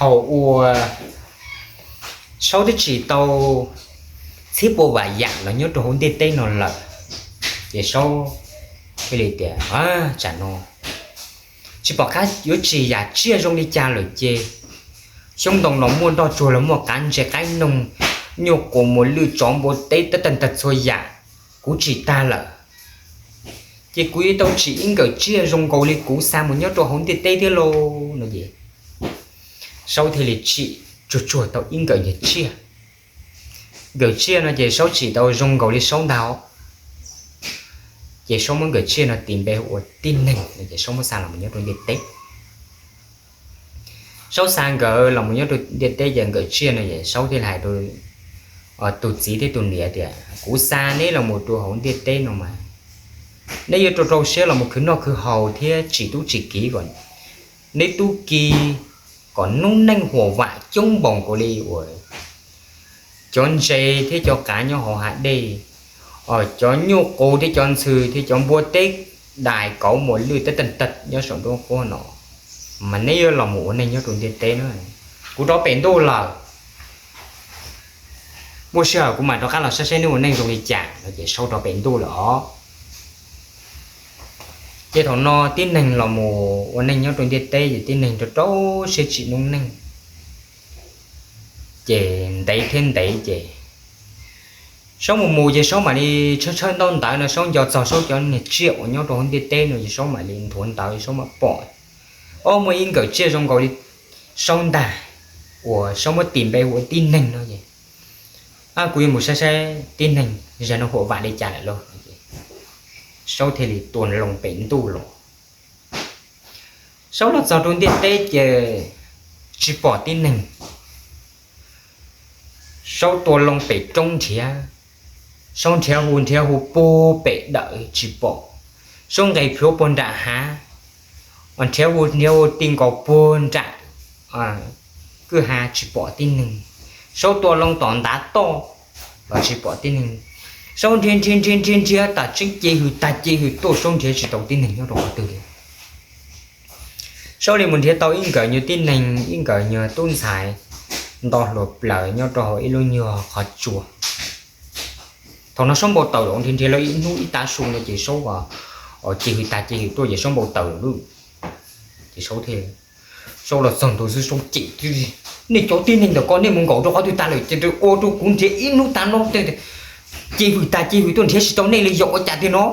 Thaum uas Saub twb tsim tau txhiab pua vam yam los nyob rau hauv ntiaj teb no lawm, ces Saub thiaj li tias, Tsam no tsis pom qab yuav tsim yam tsiaj zoo li cas lawm ces, xyoob ntoo los muaj, nroj tsuag los muaj, qav ntses qaib noog, nyuj qus muas lwj, tsov npua teb, tab tag ntag txhua yam kuv tsim tag lawm, ces kuv yuav tau tsim ib nkawm tsiaj zoo nkaus li kuv xa mus nyob rau hauv ntiaj teb thiab lauj no es Saub thiaj li tsim tsuag tsuag tau ib nkawm nyuag tsiaj. Nkawm tsiaj no ces Saub tsim tau zoo nkaus li Saub ntag. Ces Saub muab nkawm tsiaj no tis npe hu ua tib neeg no ces Saub muab xa los mus nyob rau ntiaj teb. Saub xa nkawd los mus nyob rau ntiaj teb ces nkawm tsiaj no es Saub thiaj li hais rau tus txiv thiab tus niam tias, Kuv xa neb los mus rau hauv ntiaj teb no mas neb yuav rau rau siab los mus khwv noj khwv haus thiab tsim tub tsim kiv kom neb tub ki, kom noob neej huam vam coob npaum nkaus li uas cov ntses thiab cov qav nyob hauv hav dej, cov nyuj qus thiab cov ntxhw thiab cov npua teb, dais kauv muas lwj tab tag ntag nyob saum nruab nqab no, mas neb yuav los mus ua neej nyob rau ntiaj teb na. Kuv rov pem ntuj lawm, muaj sij hawm kuv mam rov qab los saib saib neb ua neej zoo li cas no ces Saub rov pem ntuj lawm os. Ces thaum no tib neeg los mus ua neej nyob rau ntiaj teb ces tib neeg rau rau siab tsim noob neej. Ces ntev thiab ntev ces Saub mus mus ces Saub mam li tshawb tshawb ntaub ntawv no, Saub nco txog Saub cov niag tsiaj uas nyob rau hauv ntiaj teb no ces Saub mam li nthuav ntawv, Saub mam pom, o, muaj ib nkawm tsiaj zoo nkaus li Saub ntag, uas Saub muab tis npe hu ua tib neeg no es, a, kuv yuav mus saib saib tib neeg zaum no huam vam li cas lawm lauj. Saub thiaj li tua loo pem ntuj los. Saub los txog rau ntiaj teb ces tsis pom tib neeg. Saub tua loo pem roob nrhiav, Saub nrhiav hu nrhiav hu puag pem dawm tsis pom, Saub nqes plhuav puag nram hav, nrhiav hu nrhiav hu ti nkaus puag nram kwj ha tsis pom tib neeg, Saub tua loo tom ntav toj los tsis pom tib neeg, Saub nrhiav nrhiav nrhiav nrhiav nrhiav tas tseeb ce hws tag ce hws tuaj Saub nrhiav tsis tau tib neeg nyob rau qhov twg li. Saub li mus nrhiav tau ib nkawm nyuag tib neeg, ib nkawm nyuag tub ntxhais nto hluas plaws nyob rau hauv ib lub nyuag qhov tsua. Thaum no Saub npau taws los nrhiav nrhiav lawv ib hnub ib tav su no ces Saub, o, ce hws tag ce hws tuaj ces Saub npau taws lawm. Ces Saub thiaj, Saub los txog ntua xwb Saub cem, Nej cov tib neeg ntawm ko nej mus nkaum rau qhov twg tag lawm ces ua rau kuv nrhiav ib hnub tav no ce hws tag ce hws tuaj nrhiav tsis tau nej li yog ua cas tiag no?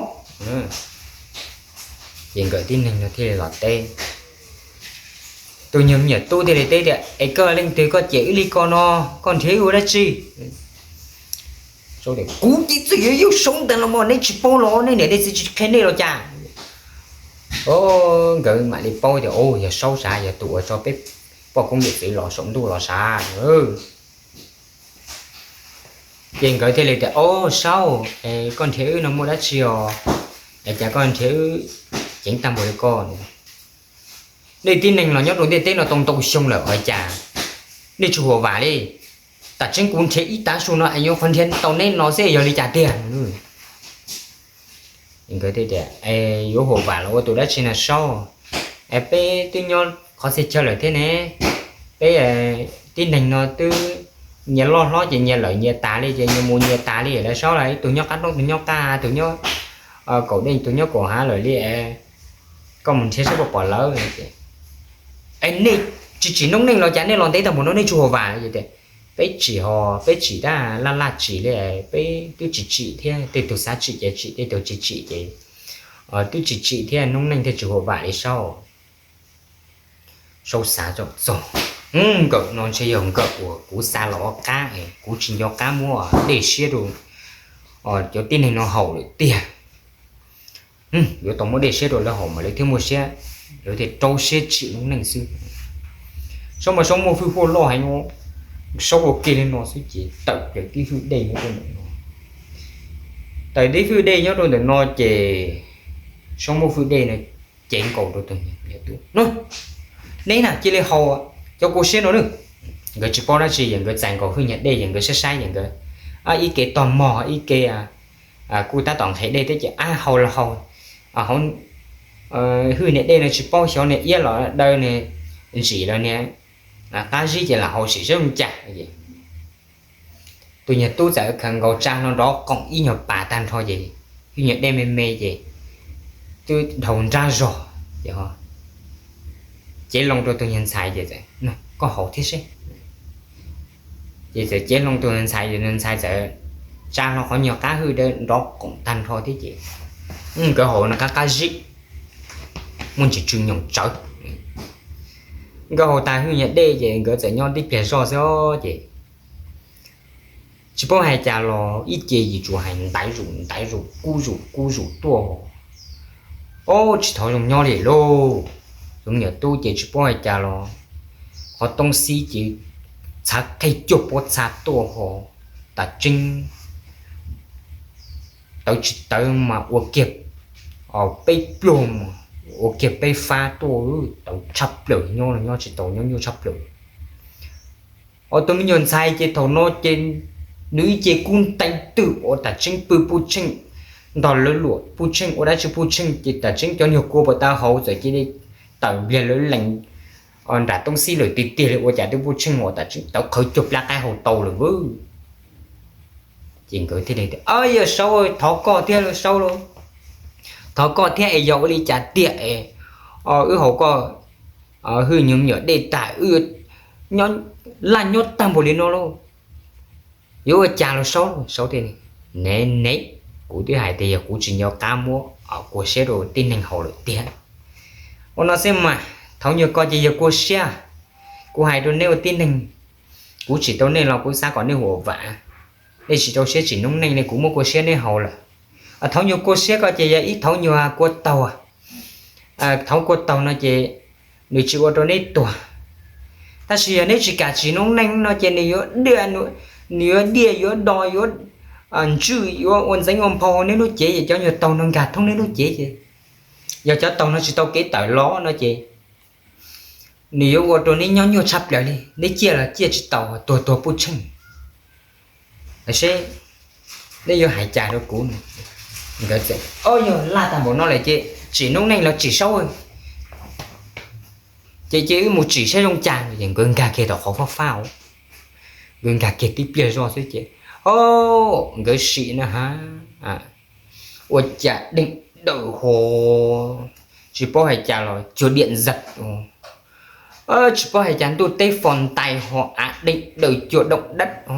Ces nkawm tib neeg no thiaj li los teb, tus nyuag me nyuam tub thiaj li teb tias, Es koj leej twg koj cem wb li ko no, koj nrhiav wb ua dab tsi? Kuv ces txawm yog yawg Saub ntag los mas nej tsis paub los nej niam nej txiv tsis qhia nej los cas? Nkawd mam li paub tias, Yog Saub sav, yog tus uas tso peb poj koob yawm txwv los saum ntuj los sav. Ces nkawd thiaj li tias, Ob Saub, koj nrhiav wb no muaj dab tsi os? Es cas koj nrhiav wb ceev tag npaum li ko? Nej tib neeg los nyob rau ntiaj teb no tau ntau xyoo lawm ua cas nej tsis huam vam li? Tam tseeb kuv nrhiav ib tav su no es nyuam qhuav nrhiav tau neb no xwb yog li cas tiag? Nkawd thiaj tias, Yuav huam vam los ua tus dab tsi na Saub? Es peb twb nyob qhov txhia chaw lawm thiab ne, peb tib neeg no twb nyias loj hlob ces nyias lawm nyias tas li ces nyias mus nyias tas li lawm Saub, ib tug nyob qab roob tus nyob qab, tus nyob kaum dej tus nyob kaum hav lawm li. Koj mus nrhiav saib puas pom lawv. Es nej tsis tsim noob neej los cas nej los ntev tag npaum no nej tsis huam vam? Peb tsim ho, peb tsim tab laj laj tsim li, peb twb tsis tsim thiab, tej tug xav tsim ces tsim, tej tug tsis tsim ces twb tsis tsim thiab, noob neej thiaj tsis huam vam li Saub. Saub xav txog, nkawm no ntshe yog nkawm uas kuv xa los ua qab, kuv tsis nco qab muab dej siab rau cov tib neeg no haus lawm tiag. Yuav tau muab dej siab rau lawv haus mas lawv thiaj muaj siab, lawv thiaj rau siab tsim noob neej xwb. Saub mas Saub muaj hwj huaj loj heev, Saub ua kiag li no xwb ces tawm plaws tib hwj dej nyob rau ntawm no. Tawm tib hwj dej nyob rau ntawm no ces Saub muab hwj dej no cev nkaus rau tus niag tub, Neb na cia li haus cov kua siab no nawb. Nkawd tsis paub dab tsi, nkawd txais nkaus hwj niag dej es nkawd saib saib es nkawd ib ke tog mog ib ke kuj tab tom nqhis dej thiab ces, Ab, haus los haus, hwj niag dej no tsis paub xyov niag iab los daw niag ntsim los niag qab zib ces lam haus sim seb zoo cas. Tus nyuag tub txawm khaws nkaus tsa hlo nrov qoom ib nyuag pas tag nrho ces, ib nyuag dej me me ces twb dhau nrab zog, ces cev loo rau tus nyuag ntxhais ces, koj haus thiab seb. Ces txawm cev loo tus ntxhais, tus ntxhais txawm tsa hlo qhov nyuag qab hwj dawb nrov qoom tag nrho thiab ces nkawd haus no qab qab zib, muaj ntsis tsw nyoos tsawv. Nkawd haus tas hwj nyuag dej ces nkawd txawm nyob tib pliag zoj xwb ces tsis paub hais cas los ib ce yim tsuas hais ntaiv zus ntaiv zus kub zus kub zus tuaj. Ob, tsis thov zoo nyob li lauj. Tus me nyuam tub ces tsis paub hais cas los qhov toob xib ces txhav qig cuag pob txha tuaj ho, tam tseeb tawv tsis tawv mas ua kiag peb pluag, ua kiag peb fab tuaj, tawv tshaj plaws, nyob los nyob tsis tau, nyob nyuaj tshaj plaws. Tus me nyuam ntxhais ces thaum no ces nws ib ce kub ntees twg ua tam tseeb pw puj tsheej, ntog lawv luam puj tsheej ua dab tsi puj tsheej ces tam tseeb cov nyuag kua puas tau hauv txawm cia li tawm npliag lawv lees nram toob xib lawm tiag tiag li, ua cas twb puj tsheej ua tam tseeb tawv qhawv cuag plab qaib hau tau lawm vwb. Ces nkawd thiaj li tias, Yog Saub, thov koj thiab Saub lauj, thov koj thiab es yog ua li cas tiag es wb haus koj hwj nyuag me nyuam dej tag wb laj nyob tag npaum li no lauj, yuav ua cas los Saub? Saub tias, Ne ne, kuv twb hais tias yog kuv tsis nco qab muab kua siab rau tib neeg haus lawm tiag. Ua no xwb mas, thaum nyuag ko ces yog kua siab. Kuv hais rau nej ua tib neeg, kuv tsim tau nej los kuv xav kom nej huam vam, nej tsis rau siab tsim noob neej ne, kuv muab kua siab neb haus lawm. Thaum nyuag kua siab ko ces yog ib thaum nyuag kua taug. Thaum kua taug no ces nws tsis ua rau neb tuag, tab sis yog neb tsis kam tsim noob neej no ces nws yuav diaj, nws yuav diaj yuav do yuav ntswj yuav ua ntxeev ua nphau neb lub cev, ces cov nyuag taug no nkag thoob neb lub cev ces yog cov taug no tsis tau kev tawm los no ces nws yuav ua rau neb nyob nyuaj tshaj plaws li, neb ciaj los ciaj tsis tau, tuag tuag puj tsheej. Seb neb yuav hais cas rau kuv? Nkawd txawm, Ob, yog laj tag npaum no lawm ces tsim noob neej los tsim Saub, ces cia wb mus tsim saib zoo cas. Ces nkawd nkag kiag tom qhov fab fab, nkawd nkag kiag tib pliag zoj xwb ces, o, nkawd sim na ha, ua cas deeg dawm ho, tsis paub hais cas los cuag diam ntxaws, tsis paub hais cas ntuj teb fo ntais ho av deeg dawm cuag dooj dab ho.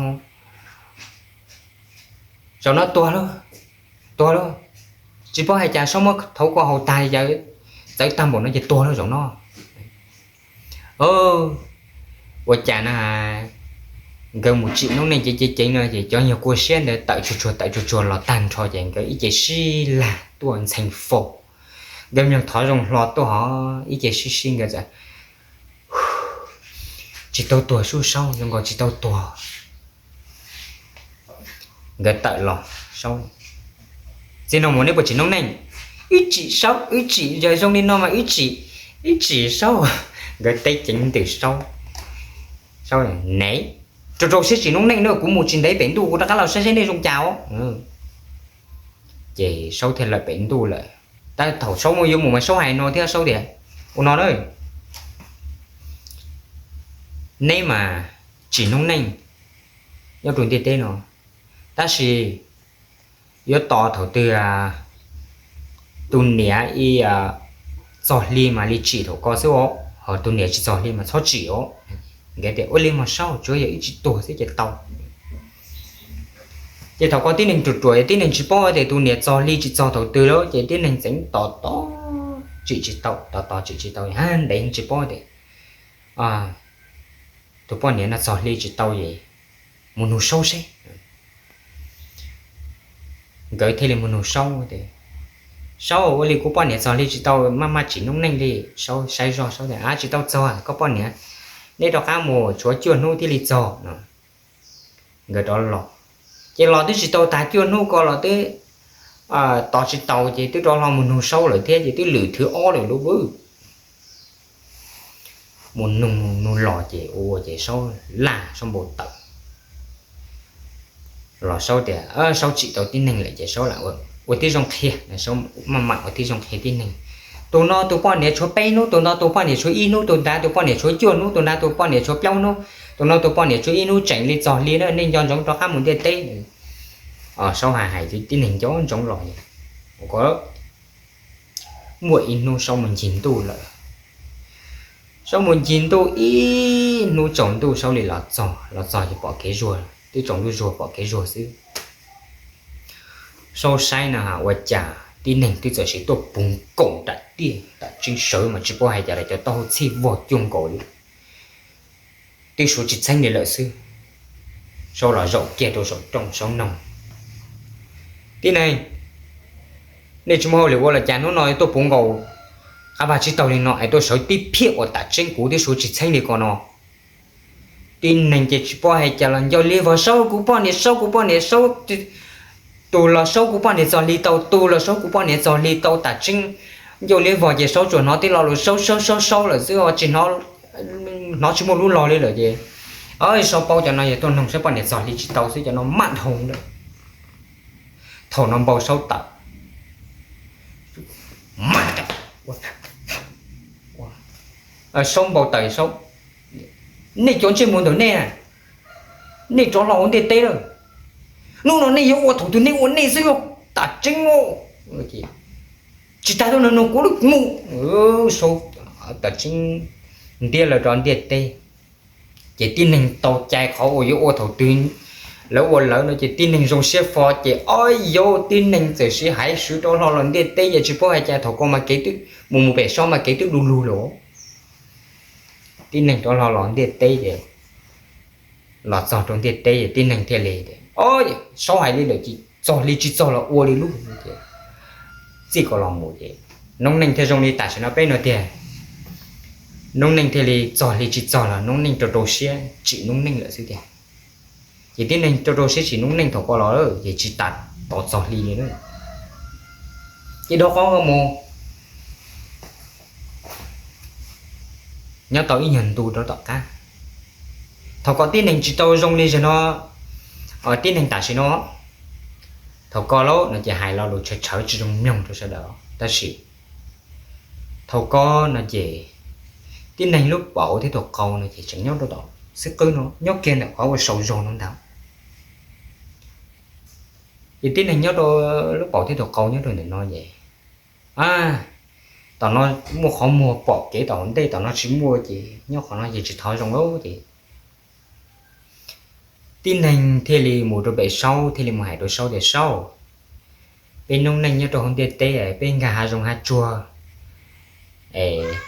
Zaum no tuag lauj, tuag lauj. Tsis paub hais cas Saub muab thaum kua haus tag li cas, txawv tag npaum no ces tuag lauj zaum no. Ua cas na, nkawd mus tsim noob neej ceev ceev ceev no ces cov nyuag kua siab ntawd tawm tsuag tsuag tawm tsuag tsuag los tag nrho ces nkawd ib ce sib lag tuaj ntxhee faus. Nkawd nyuag thov zoo hlo tuaj hov ib ce sib sib nkawd txawm, Tsis tau tuag sub Saub, zoo nkaus tsis tau tuag. Nkawd tawm los, Saub, txij no mus neb puas tsim noob neej? Wb tsim Saub, wb tsim, yog zoo li no mas wb tsim, wb tsim Saub. Nkawd teb ceev ntws Saub, Saub, Ne, rau rau siab tsim noob neej na, kuv mus tsis ntev pem ntuj kuv rov qab los saib seb nej zoo cas os. Ces Saub thiaj lawm pem ntuj lawm. Tab thaum Saub muaj yuav mus mas Saub hais no thiab, Saub tias, Ua no na, neb mas tsim noob neej nyob rau ntiaj teb no, tab sis yuav tos thaum twg tus niam ib txog hli mas li tsim thaum ko xwb os, ho tus niam tsis txog hli mas txhob tsim os. Nkawd tias, Ua li mas Saub, tsuav yog wb tsis tuag xwb ces tau. Ces thaum ko tib neeg ruam ruam, tib neeg tsis paub tias tus niam txog hli tsis txog thaum twg lawm ces tib neeg txeev tos tos tsim tsis tau, tos tos tsim tsis tau, ntev tsis paub tias tus poj niam no txog hli tsis tau es mus nug Saub seb. Nkawd thiaj li mus nug Saub tias, Saub, ua li kuv poj niam txog hli tsis tau, maj maj tsim noob neej li. Saub saib zoj, Saub tias, Av, tsis tau txog, koj poj niam, neb rov qab mus tshuav cuaj hnub thiaj li txog no. Nkawd rov los, ces los twb tsis tau tag cuaj hnub ko los twb tos tsis tau ces twb rov hlo mus nug Saub lawm thiab ces twb lwm thwv ob lawm lauj. Mus nug nug los ces ua ces Saub laj, Saub npau taws. Los Saub tias Saub tsim tau tib neeg lawm ces Saub lam ua tib zoo qhia, Saub maj mam ua tib zoo qhia tib neeg. Tus no tus poj niam tshuav peb hnub, tus no tus poj niam tshuav ib hnub, tus nrad tus poj niam tshuav cuaj hnub, tus nrad tus poj niam tshuav plaub hnub, tus no tus poj niam tshuav ib hnub, tseem li txog hli na, nej nco ntsoov rov qab mus ntiaj teb. Saub hais hais tib neeg nco ntsoov los, muaj ib hnub Saub mus ncig ntuj lawm. Saub mus ncig ntuj ib hnub tsaus ntuj Saub li los txog, los txog ces pom kev zuag, twb tsaus ntuj zuag pom kev zuag xwb. Saub saib na ua cas tib neeg twb txawm sim tuaj puv nkaus nram tiaj nram tseeb sawv mas tsis paub hais cas los cov taub hau txhij vog cuag nkaus li, twb suav tsis txheeb li lawm xwb. Saub los zaum kiag rau saum rooj Saub noog, tib neeg, nej tsis muaj hauj lwm ua los cas hnub no tuaj puv nkaus qab vaj tsib taug li no es tuaj sawv tib phiaj ua tam tseeb kuv twb suav tsis txheeb li ko no. Tib neeg ces tsis paub hais cas los ncauj liab vog Saub kuv poj niam, Saub kuv poj niam, Saub, tus los Saub kuv poj niam txog hli tau, tus los Saub kuv poj niam txog hli tau tam tseeb. Ncauj liab vog ces Saub tsuas hnov tib lo lus Saub Saub Saub Saub lawm xwb os, tsis hnov, hnov tsis muaj lub lo li lawm ces, Saub paub cov no yog tuaj noog saib poj niam txog hli tsis tau xwb, cov no maj dhau lawm. Thaum no npau Saub tawm, maj, Saub npau taws Saub, nej cov ntsej muag ntawm nej, nej rov los ua ntiaj teb lawm, hnub no nej yuav ua thaum twg nej ua nej xwb, tam tseeb. Tsis tas tuaj nug kuv lub mus, Saub tam tseeb ntiab lawv rov ntiaj teb. Ces tib neeg tau cai qhov uas yuav ua thaum twg lawv ua lawv no ces tib neeg zoo siab fo ces ob yaug tib neeg txawm sib hais swv rov hlo los ntiaj teb ces tsis paub hais cas thaum ko mas kev twb mus mus pem Saub mas kev twb du lug lawm. Tib neeg rov hlo los ntiaj teb ces los txog rau ntiaj teb ces tib neeg thiaj li tias, Saub hais li lawm ces txog li tsis txog los ua li lub. Txij ko los mus ces noob neej thiaj zoo li tam sim no peb no tiag. Noob neej thiaj li txog li tsis txog los noob neej rau rau siab tsim noob neej lawm xwb tiag. Ces tib neeg rau rau siab tsim noob neej thaum ko los ces tsis tas tos txog hli li na. Ces rov qab mus nyob tau ib nyuag ntu rau tom qab. Thaum ko tib neeg tsis tau zoo li zaum no, tib neeg tam sim no, thaum ko lauj no ces hais lo lus tshawv tshawv tsis zoo mloog rau sawv daws, tab sis thaum ko no ces tib neeg lub paum thiab tus qau no ces tseem nyob rau tom xib qwb no, nyob kiag ntawm qhov uas sau zog no ntag. Ces tib neeg nyob rau lub paum thiab tus qau nyob rau ntawm no ces, a, tom no muaj qhov muag pom kev tom hauv ntej, tom no tsis muaj ces nyob qhov no ces tsis thov zoo lauj ces tib neeg thiaj li mus rau pem Saub, thiaj li mus hais rau Saub tias, Saub, peb noob neej nyob rau hauv ntiaj teb peb nkag hav zoov hav tsuag es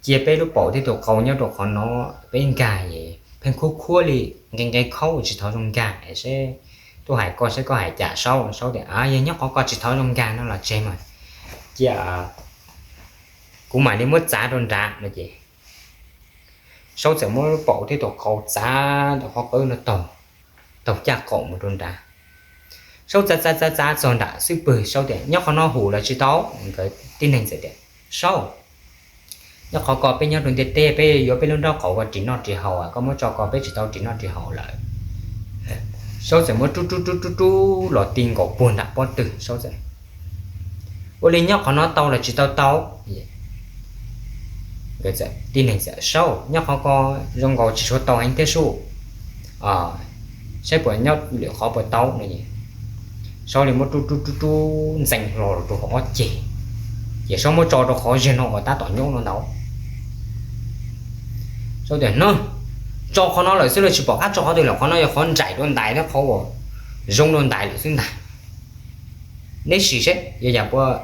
cia peb lub paum thiab tus qau nyob rau qhov no, peb nkag es pheej khuab khuab li, nqe nqe khaub tsis thov zoo nkag es seb, tuaj hais koj seb koj hais cas Saub. Saub tias, A, yog nyob qhov ko tsis thov zoo nkag no los tseg mas, cia kuv mam li muab txav rau nrad no ces Saub txawm muab lub paum thiab tus qau txav ntawm qhov qwb no taug, taug caj qaum mus rau nrad. Saub txav txav txav txav txog nram xwb pwg Saub tias, Nyob qhov no hum los tsis tau. Nkawd tib neeg txawm tias, Saub, nyob qhov ko peb nyob rau ntiaj teb peb yuav peb lub nraub qaum ua ris noj ris haus, koj muab tso ko peb tsis tau ris noj ris haus lawm. Saub txawm muab rub rub rub rub rub los ti nkaus puag nram pob tw Saub txawm, Ua li nyob qhov no tau los tsis tau tau? Tib neeg txawm, Saub, nyob qhov ko zoo nkaus tsis tshua tau heev thiab sub, saib puas nyob lwm qhov puas tau no. Saub li muab rub rub rub rub ntxeev hlo los rau hauv ob ceg, ces Saub muab tso rau qhov zeg no uas tab tom nyob no ntag. Saub tias, Tso qhov no lawm xwb los tsis pom qab tso qhov twg lawm, qhov no yog qhov nraim dua ntais thiab qhov uas zoo dua ntais lawm xwb ntag. Neb sim seb yog yam puas,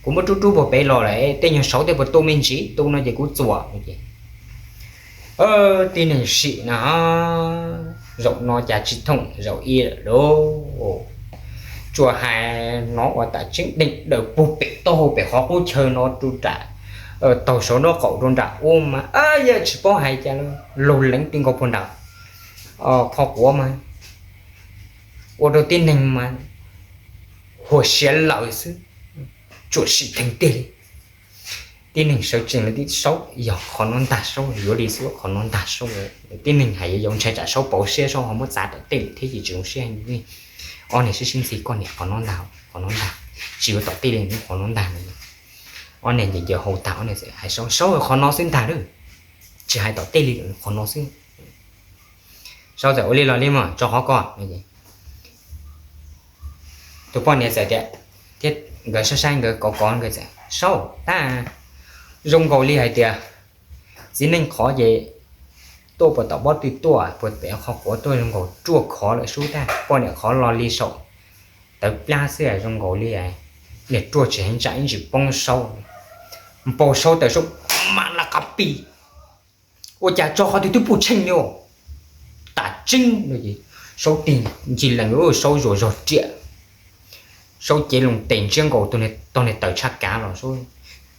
kuv muab rub rub puag pem los lawm tej nyuag saud tej puas tu me ntsis, tu no ces kuv txuas no ces tib neeg sim na, zaum no cas tsis thooj zaum ib lawm lauj. Tsuas hais hnov ua tam tseeb deeg daws puag pem taub hau pem qhov qub chaw no rau nram, taug saum nraub qaum rau nram ub mas yog tsis paub hais cas laug leev ti nkaus puag nram qhov quav mas ua rau tib neeg mas huam siav lawm xwb, tsuam sim theej tiag li. Tib neeg sawv tsees lawm, tib Saub, yog qhov no ntag Saub, yuav li xwb qhov no ntag Saub. Tib neeg hais yuav yuav ntshai tsam Saub pauv siab Saub ho muab txav tom tej lawm thiab ces tsis zoo siab heev. Ob niag sib sib ntxhi, Koj niam, qhov no ntag, qhov no ntag, tsis yuav tom tej li, qhov no ntag no. Ob niag ncaws ncaws hau tag, ob niag txawm hais Saub, Saub, qhov no xwb ntag lauj, tsis hais tom tej li, qhov no xwb. Saub txawm ua li los li mas tso qhov ko. Tus poj niam txawm tias, thiab nkawd saib saib nkawd kov kov nkawd txawm, Saub, tab zoo nkaus li hais tias txiv neej qhov ces tuaj puas tom pob tw tuaj, puas pem qhov quav tuaj, zoo nkaus ruaj khov lawm sub, tab poj niam qhov los li saum tawv plab xwb zoo nkaus li niag ruaj tsis heev tsam ib ntsis poob Saub. Npau Saub tawm Saub mam la qab pi. Ua cas tso qhov twg twb puj tsheej li, tas tseeb. Saub tig ncig lees, Saub zuas zog riam, Saub cev loo tes ntsiab nkaus tog niag taws tshaj kav los, Saub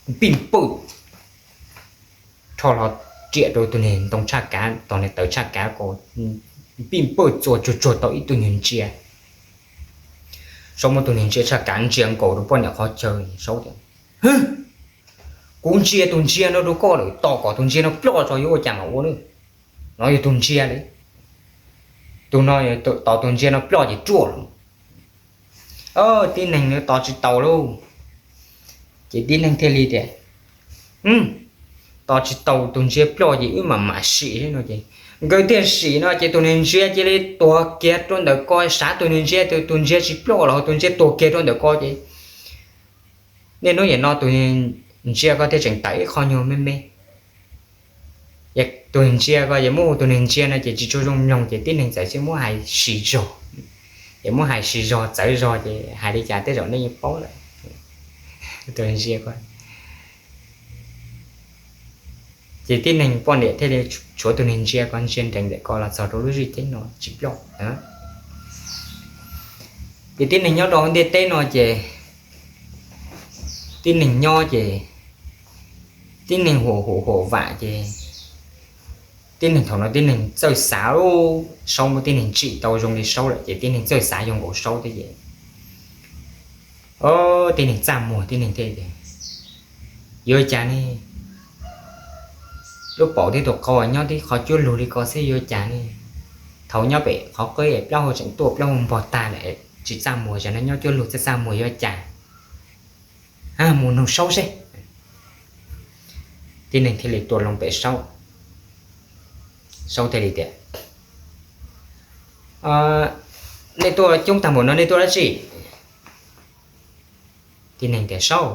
npij npawj rho hlo riam rau tus niag ntoo tshaj kav, tog niag taws tshaj kav ko, npij npawj txua tsuag tsuag tau ib tug niag ntsia. Saub muab tus niag ntsia tshaj kav ntsia nkaus rau poj niam qhov chaw, Saub tias, Kuv ntsia tus ntsia no rau koj lawm, tos kom tus ntsia no ploj tso yuav ua cas mam ua na. No yog tus ntsia li, tus no, tos tus ntsia no ploj ces ruaj lawm. Tib neeg tos tsis taus lauj, ces tib neeg thiaj li tias, Tos tsis taus tus ntsia ploj ces wb mam mam sim no. Ces nkawd thiaj sim no ces tus niag ntsia cia li tuag kiag rau ntawm ko, sav tus niag ntsia, tus ntsia tsis ploj los tus ntsia tuag kiag rau ntawm ko ces niaj hnub nim no tus ntsia ko thiaj tseem tawm ib qho nyuag me me. Tus ntsia ko ces muab hu tus niag ntsia no ces tsis tshua zoo mloog ces tib neeg txawm cia muab hais sis zog, ces muab hais sis zog txawv zog ces hais li cas tej zaum nej yeej paub lawm. Tus ntsia ko ces tib neeg poj niam thiaj li tshuav tus niag ntsia ko ntsia nrees ntawm ko los txog rau lub zwj ceeb no tsis ploj. Ces tib neeg nyob rau ntiaj teb no ces tib neeg nyob ces tib neeg huam huam huam vam ces tib neeg thaum no tib neeg txawj xav, Saub muab tib neeg tsim tau zoo li Saub lawm ces tib neeg txawj xav zoo nkaus Saub thiab ces tib neeg txaj muag tib neeg thiaj tias, Yuav cas ne? Lub paum thiab tus qau nyob tib qho cuab lug li ko xwb yuav cas ne? Thaum nyob pem qhov qwb plaub hau tseem tuaj plaub hau npog tag lawm, tsis txaj muag, zaum no nyob cuab lug txaj txaj muag yuav cas? Mus nug Saub seb. Tib neeg thiaj li tuaj loo pem Saub. Saub thiaj li tias, Nej tuaj coob tag npaum no nej tuaj dab tsi? Tib neeg tias, Saub,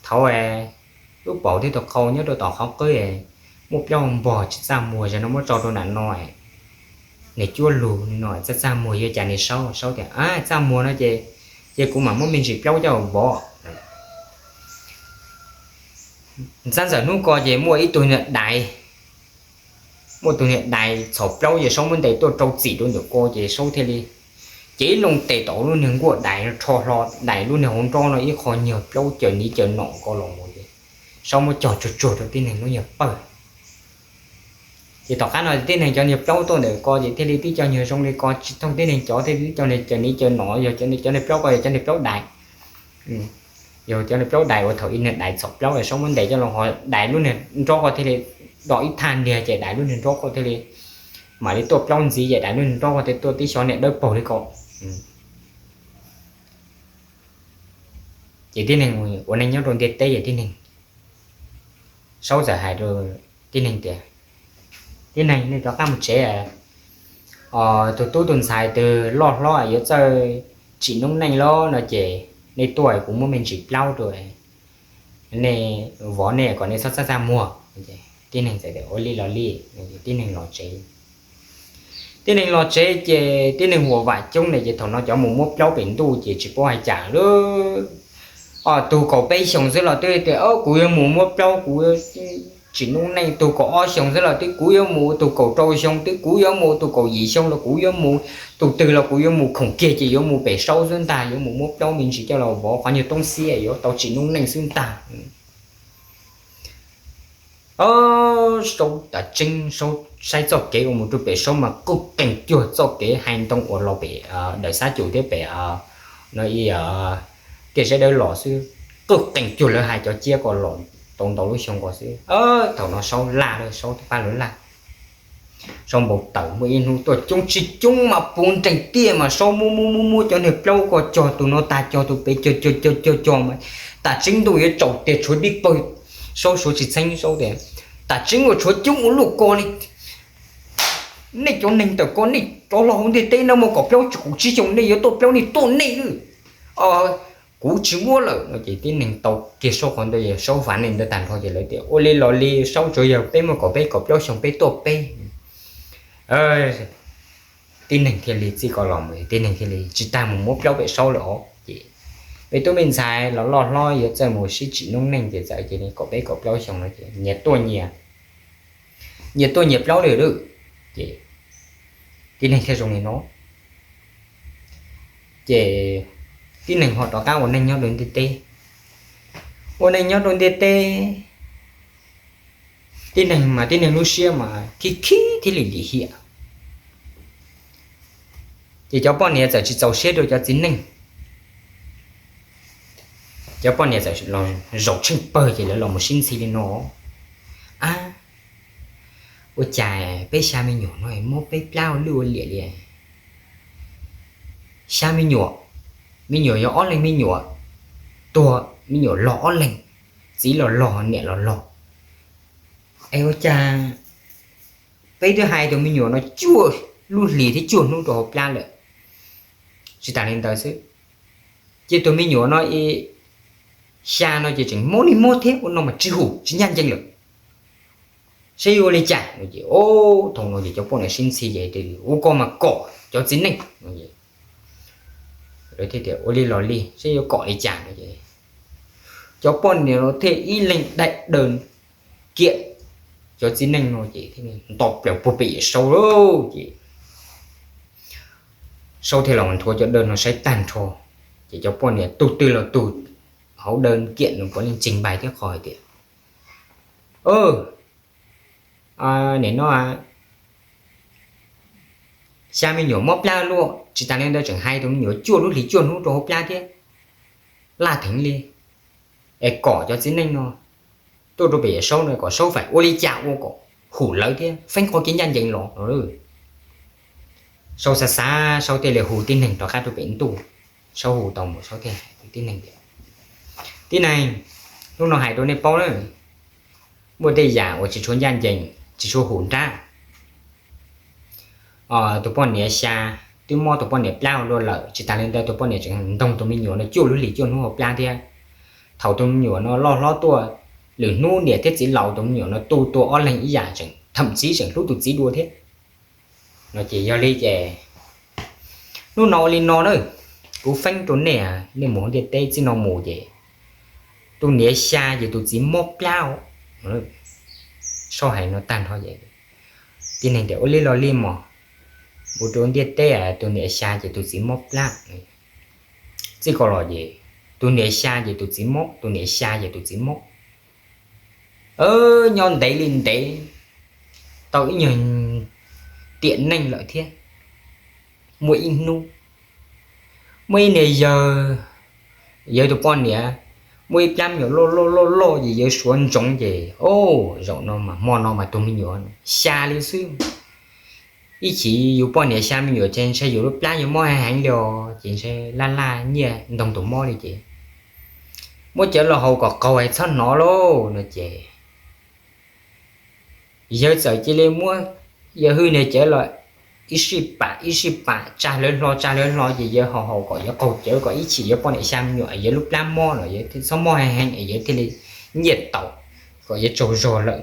thaud lub paum thiab tus qau nyob rau tom qhov qwb muaj plaub hau npog tsis txaj muag, zaum no muab tso rau nram no, nws cuab lug no txaj txaj muag yuav cas ne Saub? Saub tias, Txaj muag no ces, ces kuv mam muab me ntsis plaub coj vov. Ntxab ntxawm hnub ko ces muaj ib tug niag dais, muaj tus niag dais txhom plaub ces Saub muab ntes tuaj rau txim rau ntawm ko ces Saub thiaj li cev loo tes tom lub niag nkuaj dais no rho hlo dais lub niag hauv nrob no ib qho nyuag plaub caws niv caws nom ko los mus ces Saub muab cog tsuag tsuag rau tib neeg lub nyuag pawg. Ces tom qab no tib neeg cov niag plaub tuaj ntawm ko ces thiaj li tib co nyuag zoo li ko tsis thooj tib neeg cov, thiaj li tib co niag caws niv caws nom, yog cov niag plaub ko yog cov niag plaub dais. Yog cov niag plaub dais uas thaum ub niag dais txhom plaub es Saub muab ntes coj los ho dais lub niag nrob ko thiaj li do ib thaj niag ces dais lub niag nrob ko thiaj li mam li tuaj plaub ntxiv ces dais lub niag nrob ko thiaj tuaj tib xyov niag dawb paug li ko. Ces tib neeg ua neej nyob rau ntiaj teb ces tib neeg, Saub txawm hais rau tib neeg tias, Tib neeg, nej rov qab mus tsev. Tus tub tus ntxhais twg loj hlob yuav txawj tsim noob neej los no ces nej tuaj kuv muab me ntsis plaub rau nej vov nej kom nej txhob txaj txaj muag. Tib neeg txawm tias ua li los li, tib neeg los tsev. Tib neeg los tsev ces tib neeg huam vam coob ne ces thaum no cov mus muab plaub pem ntuj ces tsis paub hais cas lawm. Tus kaum peb xyoos xwb los twb tias kuv yuav mus muab plaub, kuv tsim noob neej. Tus kaum ob xyoos xwb los twb kuv yuav mus, tus kaum rau xyoo twb kuv yuav mus, tus kaum yim xyoo los kuv yuav mus, tus twg los kuv yuav mus, khoom kiag ces yuav mus pem Saub xwb ntag, yuav mus muab plaub me ntsis coj los vov qhov nyuag toob xiab yuav tau tsim noob neej xwb ntag. Saub tas tseeb, Saub saib txoj kev uas mus rau pem Saub mas qwj qees cuag txoj kev hais ntoo uas los pem Dawm Xab Cum thiab pem no ib tiaj Saib Dawb los xwb, qwj qees cuag lawv hais cov ciab ko los tau ntau lub xyoo ko xwb. Thaum no Saub laj lawm, Saub twb pab lawv laj. Saub npau taws muaj ib hnub tuaj coob tsis coob mas puv nrees tiaj mas Saub muab muab muab muab cov niag plaub ko cog tus no tag cog tus pem cog cog cog cog cog mas Tas tseeb ntuj yuav tsaus tiag tshuav tib pawg, Saub suav tsis txheeb Saub tias, tas tseeb uas tshuav coob ua luaj ko li. Nej cov neeg tawm ko nej rov los hauv ntiaj teb no muaj kaum plaub kaum tsib xyoos nej yuav tuaj plaub nej tuaj nej lawm. Kuv tsis muab lawm no ces tib neeg tau kiag Saub qhov ntawd, Saub fav neeg ntawd tag nrho ces lawv tias ua li los li Saub, tsuav yog peb muaj kaum peb kaum plaub xyoo peb tuaj peb. Tib neeg thiaj li txij ko los mus, tib neeg thiaj li tsis tas mus muab plaub pem Saub lawm os. Ces peb tub me ntxhais los loj hlob yuav txawj mus sib tsim noob neej ces txawm cia li kaum peb kaum plaub xyoo no ces nyias tuaj nyias, nyias tuaj nyias plaub li lawm. Ces tib neeg thiaj zoo li no. Ces tib neeg ho rov qab ua neej nyob rau ntiaj teb, ua neej nyob rau ntiaj teb. Tib neeg mas tib neeg lub siab mas khib khib thiab lim lim hiam. Ces cov poj niam txawm tsis txaus siab rau cov txiv neej, cov poj niam txawm los zaum tsheej pawg ces lawv los mus sib ntxhi li no. A, ua cas peb xya me nyuam no muab peb plab ua lwj ua liam li? Xya me nyuam, me nyuam yog ob leeg me nyuam, tuag me nyuam log ob leeg, txiv los log niam los log. Es ua cas peb twb hais tus me nyuam no cuaj lub hlis thiab cuaj hnub rau hauv plab lawm? Tsis tas li ntawd xwb, ces tus me nyuam no xya no ces tseem mob li mob thiab ua no mas tsis hum tsis ncaj ncees lawm. Saib yuav ua li cas no ces, o, thaum no ces cov poj niam sib ntxhi ces ua ko mas kom cov txiv neej no. Lawv thiaj tias ua li los li saib yuav kom li cas no ces cov poj niam no thiaj ib leeg daim daws kiam cov txiv neej no ces nto plaws puag pem Yawm Saub lawm ces Saub thiaj los nthuav cov daws no saib tag nrho, ces cov poj niam tus twg los tus hauv daws kiam no puav leej ntseeg npaig thiab qho hais tias, nim no xya me nyuam mob plab luaj, tsis tas li ntawd tseem hais tus me nyuam cuaj lub hlis cuaj hnub rau hauv plab thiab, laj theev li. Es kom cov txiv neej no tuaj rau pem Yawm Saub no kom Saub faim ua li cas ua kom hum lawv thiab feeb qhov kev ncaj ncees los no. Saub xav xav Saub thiaj li hu tib neeg rov qab rau pem ntuj. Saub hu tau mus Saub thiaj hais tib neeg tias, tib neeg, hnub no hais rau nej paub na, muaj tej yam uas tsis tshua ncaj ncees tsis tshua hum nrab. Tus poj niam xya twb mob tus poj niam plab ua luaj lawm, tsis tas li ntawd tus poj niam tseem ntoog tus me nyuam no cuaj lub hlis cuaj hnub hauv plab thiab. Thaum tus me nyuam no loj hlob tuaj, lwm hnub niam thiab txiv laus tus me nyuam no tu tua ob leeg ib yam tseem, thậm chí tseem hlub tus txiv dua thiab. No ces yog li ces hnub no ua li no na, kuv feeb rau nej, nej mus hauv ntiaj teb txij no mus ces tus niam xya ces tus txiv mob plab. Saub hais no tag nrho ces tib neeg tias ua li los li mog, mus rau ntiaj teb tus niam xya ces tus txiv mob plab. Txij ko los ces tus niam xya ces tus txiv mob, tus niam xya ces tus txiv mob. Nyob ntev li ntev tau ib nyuag tiam neej lawm thiab, muaj ib hnub muaj ib niag yawg, yawg tus poj niam muaj ib plab me nyuam loj loj loj loj ces yawg suav ntsoov ces, o, zaum no mas hmo no mas tus me nyuam xya li xwb. Ib chim yus poj niam xya me nyuam ces ntshai yus lub plab yuav mob heev heev li os, ces ntshai laj laj nyiaj ntoog tus mob li ces muab cawv los haus kom qaug es txhob hnov lauj no ces yawg txawm cia li muab, yawg hwj niag cawv los ib sij pam ib sij pam tsa hlawv hlo tsa hlawv hlo ces yawg haus haus kom yawv qaug cawv kom ib chim yawv poj niam xya me nyuam yawv lub plab mob los yawv thiaj txhob mob heev heev es yawv thiaj li nyiaj tau kom yawv tsaug zog lawm.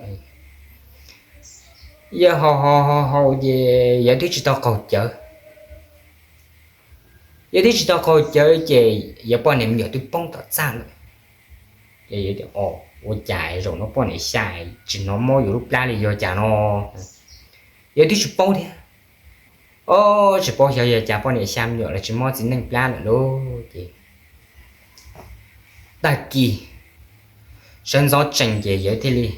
Yawg haus haus haus haus ces yawv twb tsis tau qaug cawv. Yawv twb tsis tau qaug cawv ces yawv poj niam me nyuam twb poob tom txaj lawm. Ces yawv tias, o, ua cas zaum no poj niam xya tsis hnov mob yus lub plab li yog cas no? Yawv twb tsis paub thiab. O, tsis paub xyov yog cas poj niam xya me nyuam los tsis mob txiv neej plab lawm lauj. Ces tag kis sawv ntxov tsees ces yawv thiaj li,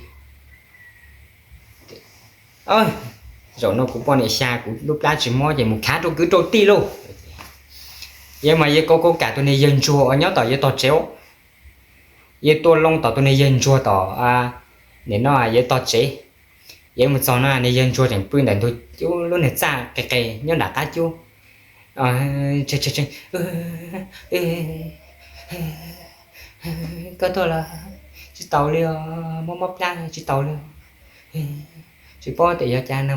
zaum no kuv poj niam xya kuv lub plab tsis mob ces mus khav rau kwv rau tij lauj. Yawv mas yawv kauv kauv kam tus niag yawg ntsuag uas nyob tom yawv tog tsev, yawv tua loo tom tus niag yawg ntsuag tom, nim no yawv tog tsev. Yawv mus txog no niag yawg ntsuag tseem pw ntawm ntug cub lub niag txaj qis qis nyob nram qab cub. Tseem, tseem, tseem, tseem, Koj tuaj los tsis taus li os, mob mob plab tsis taus li os. Tsis paub tias yog cas no,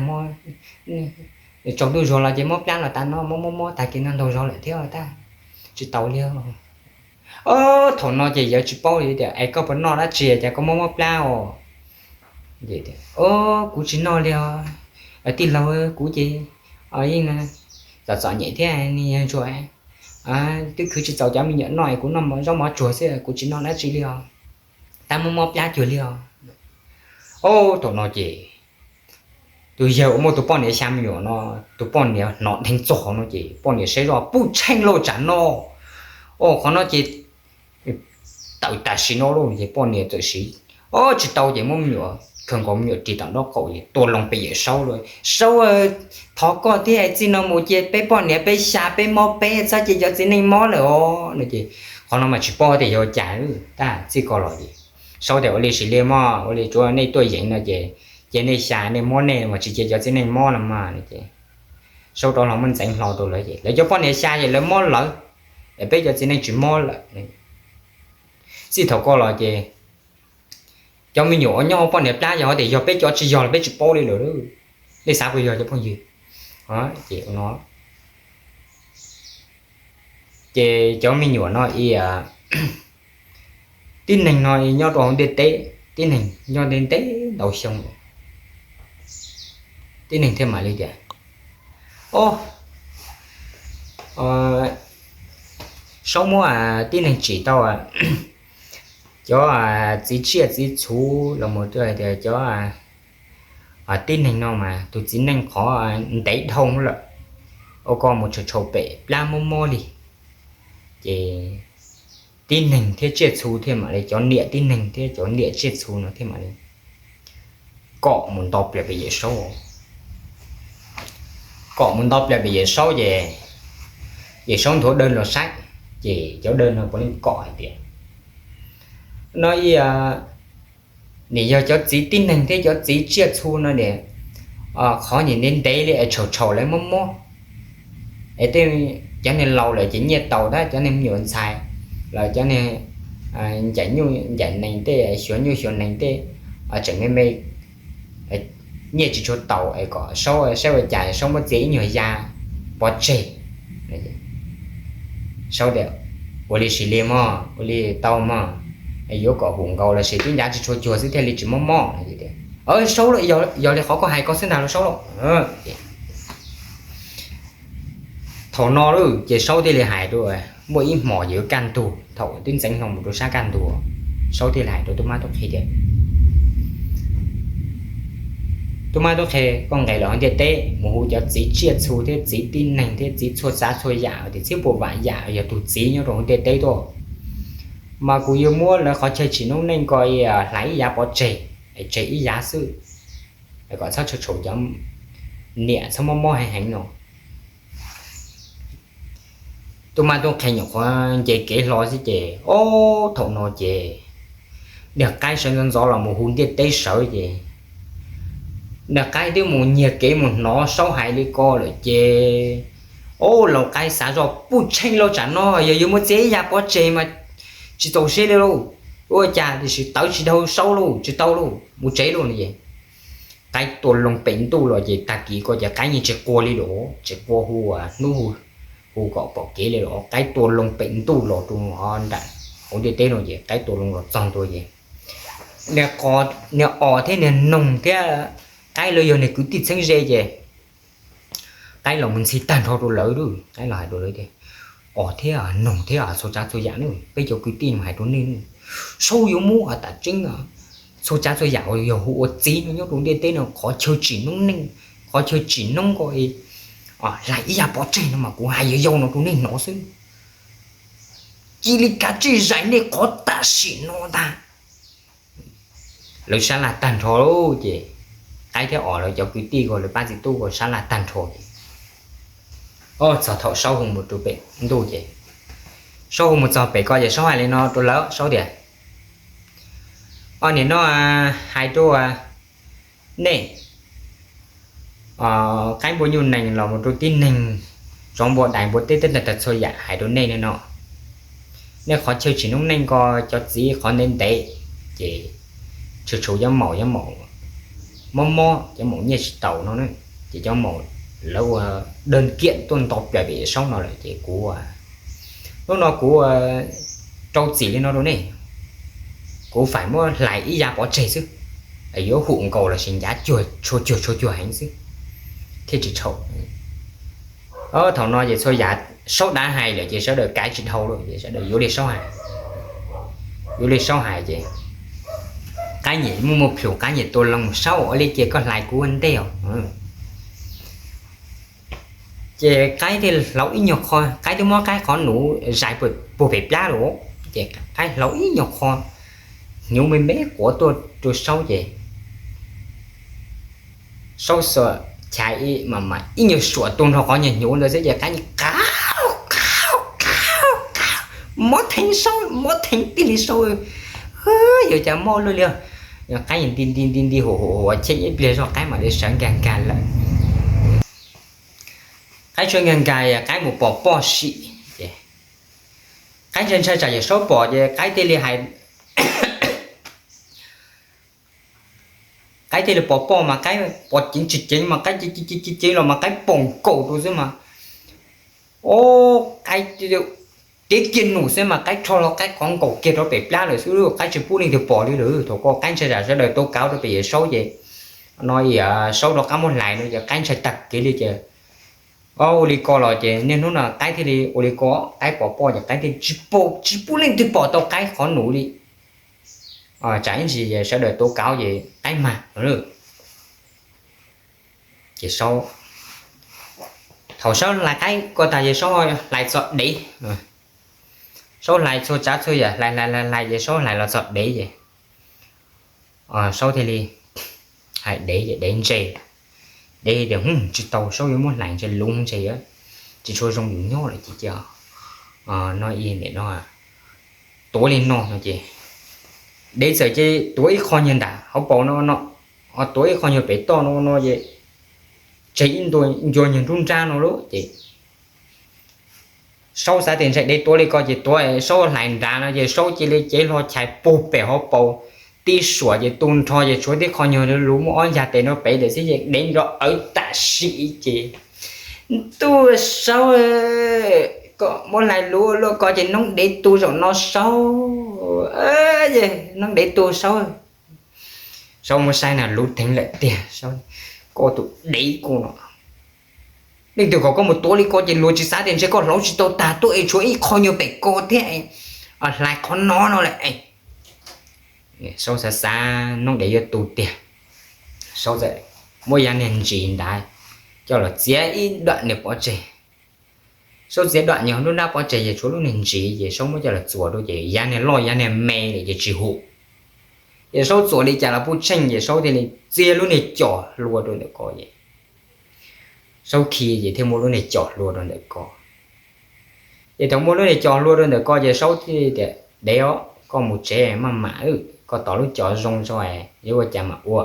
tsaus ntuj zuag los ces mob plab los tas no, mob mob mob tag kis no ntau zog lawm thiab tab tsis taus li os. Thaum no ces yawg tsis paub li tias, Es koj puas noj dab tsi cas koj mob mob plab os? Kuv tsis noj li os, tij laug, kuv ces yeej txom txom nyem thiab, ntsuag twb khwv tsis txaus cov me nyuam noj, kuv noj zaub mov tsuag xwb, kuv tsis noj dab tsi li os, tab mob mob plab cuag li os. Thaum no ces tus yawg uas muaj tus poj niam xya me nyuam no, tus poj niam hnov dheev txog no ces poj niam saib zoj puj tsheej lauj tsam no, o qhov no ces tawm tam sim no lauj. Ces poj niam txawm siv, o tsis tau ces muab me nyuam khaws nkaus me nyuam ris tom nraub qaum es tua loo pem Yawm Saub lauj, Saub, thov koj thiab, txij no mus ces peb poj niam peb xya peb mob peb, txhob cia cov txiv neej mob lawm os no ces qhov no mas tsis paub tias yog cas, tab txij ko los ces Saub tias, Ua li sis li mog, ua li tsuav nej tuaj yeem no ces, ces nej xya nej mob nej mas tsis cia cov txiv neej mob los mas no ces Saub rov los muab ntxeev hlo rau lawv ces lawv cov poj niam xya ces lawv mob lawv, es peb cov txiv neej tsis mob lawm. Txij thaum ko los ces cov me nyuam uas nyob hauv poj niam plab yog tias yog peb cov tsis yog los peb tsis paub li lawm. Nej xav puas yog cov phooj ywg? Ces no ces cov me nyuam no, tib neeg no nyob rau hauv ntiaj teb, tib neeg nyob ntev ntev ntau xyoo, tib neeg thiaj mam li tias, O, Saub muab tib neeg tsim tau cov txiv tsiaj txiv txhu los mus tias cov tib neeg no mas tus txiv neej qhov ntev dhau lawm, ua koj mus tshau tshau pem plab mob mob li. Ces tib neeg thiab tsiaj txhu thiaj mam li, cov niam tib neeg thiab cov niam tsiaj txhu no thiaj mam li kom mus nto plias pem Yawm Saub. Kom mus nto plias pem Yawm Saub ces Yawm Saub nthuav dawj los saib, ces cov dawj no puav leej kom hais tias, no ib, nim yog cov txiv tib neeg thiab cov txiv tsiaj txhu no nim qhov nim ntev ntev li es tshau tshau lawv mob mob, es tej cov neeg laus lawm ces nyiaj tau tab cov neeg me nyuam ntxhais los cov neeg ncaim nyuj ncaim nees tej, xyuas nyuj xyuas nees tej, tseem me me, nyiaj tsis tshua tau es kom Saub saib ua cas Saub muab txiav ib nyuag ya pov tseg. Saub tias, Ua li sis li mog, ua li tau mog, yuav kom hum nkaus los sis twb ncav tsis tshua cuag xwb thiaj li tsis mob mob. Saub, yog li qhov koj hais ko xwb ntag los Saub lauj. Thaum no lauj ces Saub thiaj li hais rau, muaj ib hmos ces yuav kaj ntug, thaum twb ntxeev hlo mus rau sab kaj ntug, Saub thiaj li hais rau tub mab tub qhe tias, Tub mab tub qhe, koj nqes los hauv ntiaj teb mus hu cov txiv tsiaj txhu thiab txiv tib neeg thiab txiv txhua tsav txhua yam tias txhiab puas vam yam yog tus txiv nyob rau hauv ntiaj teb tuaj, mas kuv yuav muab lawv qhov chaw tsim noob neej ko hlais ib yav pov tseg, tseg ib yav xwb, kom txhob tshau tshau cov niam txhob mob mob heev heev no. Tub mab tub qhe nyuam qhuav nce kev hlo xwb ces, ob, thaum no ces niag qaib sawv ntxov ntxov los mus hu ntiaj teb sawv ces, niag qaib twb mus nyiag kev mus hnov Saub hais li ko lawm ces, ob, laus qaib xav zoj puj tsheej lauj tsam no yog yuav muab txiav ib yav pov tseg mas tsis txaus siab li lauj, ua cas tiam sis tawv tsis dhau Saub lauj, tsis tau lauj, mus tsev lauj no es qaib tua loo pem ntuj los ces tag kis ko ces qaib yeej tsis qua li lawm, tsis qua hu hnub hu kom pom kev li lawm, qaib tua loo pem ntuj los rau nram hauv ntiaj teb no ces qaib tua loo los txog ntua ces niag os thiab niag noog thiab qaib lawv yog niag kwv tij txheeb ze ces qaib los mus ntxhi tag nrho rau lawv, qaib los hais rau lawv tias, Os thiab noog thiab txhua tsav txhua yam no, peb cov kwv tij mus hais rau nej, Saub yuav muab tas tseeb txhua tsav txhua yam uas yog hu ua txiv no nyob rau ntiaj teb no qhov chaw tsim noob neej, qhov chaw tsim noob ko hlais ib yav pov tseg no mas kuv hais yog yau no rau nej hnov xwb. Cia li kav tsij zais nej qhov tam sim no ntag. Lawv sab laj tag nrho lauj ces qaib thiab os lawv cov kwv tij ko lawv pab txiv tub ko sab laj tag nrho ces, o, txog thaum Saub hu mus rau pem ntuj ces, Saub hu mus txog pem ko ces Saub hais li no rau lawv, Saub tias, Os, nim no hais rau nej, qaib npua nyuj nees los mus rau tib neeg, tsov npua dais npua teb, tag txhua yam hais rau nej no, nej qhov chaw tsis noob neej ko, cov txiv qhov ntev ntev, ces tsuas tshuav cov maum, cov maum mob mob, cov maum nyiaj tsis taus no, ces cov maum lawv ua dawj kiam tuaj nto plaws pem Saub no lawm ces kuv, hnub no kuv rau txim li no rau nej, kuv faim muab hlais ib yav pov tseg xwb, yuav hum nkaus los sis ncav cuag tshua cuag tshua cuag heev xwb thiaj tsis txhaum. Thaum no ces txhua yam Saub dav hais lawm ces sawv daws kav tsis dhau lawm ces sawv daws yuav li Saub hais, yuav li Saub hais ces Qaib nyiam muaj muaj plhus, Qaib nyiam tua loo, Saub ua li ces koj hlais kuv ua ntej os. Ces Qaib thiaj hlauv ib nyuag qho, Qaib twb muab Qaib qhov nuv zais puag pem plab lawm, ces Qaib hlauv ib nyuag qho hnyuv me me quav tuaj rau Saub ces Saub xuas chais ib mas mas ib nyuag suam tu nrho qhov nyuag hnyuv ntawd xwb ces Qaib qau qau qau, mob theev Saub, mob theev tib li Saub, yuav cas mob luaj li. Qaib nti nti nti nti hu hu hu ua cheej ib pliag zog Qaib mam li sawv nkag nkag lawm. Qaib sawv nkag nkag Qaib mus pom poj sim ces Qaib ntshai ntshai tsam yawm Saub pom ces Qaib thiaj li hais, Qaib thiaj li pom poj mas Qaib pom ceev tsis ceev mas Qaib ceev ceev ceev los mas Qaib pom nkaus rau xwb mas, o, Qaib tiab kiag num xwb mas Qaib rho hlo Qaib qhov nkaus kiag rau pem plab lawm xwb, Qaib tsis pub leej twg pom li lawm. Thaum ko Qaib ntshai tsam sawv daws tau kauv rau pem yawm Saub ces no Saub rov qab muab hlais no ces Qaib ntshai tag kev li ces, o, ua li ko los ces niaj hnub no Qaib thiaj li ua li ko, Qaib pom poj ces Qaib thiaj tsis pub, tsis pub leej twg pom tau Qaib qhov nuv li. Tsam ib ntsis sawv daws tau kauv ces Qaib mag. Ces Saub, thaum Saub hlais Qaib ko tag ces Saub hlais txog dev. Saub hlais txhua tsav txhua yam, hlais hlais hlais hlais ces Saub hlais los txog dev ces Saub thiaj li hais dev ces dev ntse. Dev tias, Hm, tsis tau, Saub yuav muab hlais ntshe luv ntshe yuav tsis tshua zoo yus nyob lawm ces cia no ib nim no tuav li no no ces dev txawm cia li tuav ib qho nyuag nram hauv paus no no, tuav ib qho nyuag pem toj no no ces tseg ib ntua ncua nyuag nruab nrab no lauj ces Saub xav tias ntshe dev tuav li ko ces tuav, Saub hlais nrad no ces Saub cia li cev hlo chais puag pem hauv paus tib suam ces tu nrho ces tshuav tib qho nyuag luv muaj ob ncag tes no pem ntawm xwb ces dev nrov awv tam sim ces, Ntuj Saub, koj muab hlais luv luaj ko ces noob dev tu zaum no Saub, noob dev tu Saub. Saub muab saib na luv theev lawm tiag, Saub, koj tus dev kuv no, leej twg kom koj mus tuav li ko ces luag tsis xav tias ntshe koj hlauv tsis tau tag tuaj es tshuav ib qho nyuag pem ko thiab, hlais qhov no no lawm. Saub xav xav noob dev yuav tu tiag, Saub txawm muab yav niag ntsis ntawd coj los txiav ib dam niag pov tseg. Saub txiav dam niag nruab nrab pov tseg ces tshuav lub niag ntsis ces Saub muab coj los txuas rau ces yav niag loj yav niag me lawm ces tsis hum. Ces Saub txuas li cas los puj tsheej ces Saub thiaj li txiav lub niag cos hlua rau ntawm ko ces Saub khi ces thiaj muaj lub niag cos hlua rau ntawm ko. Ces thaum muaj lub niag cos hlua rau ntawm ko ces Saub thiaj tias, Dev os, koj mus tsev maj mam, koj tos lub cos zoo tso, yuav ua cas mam ua.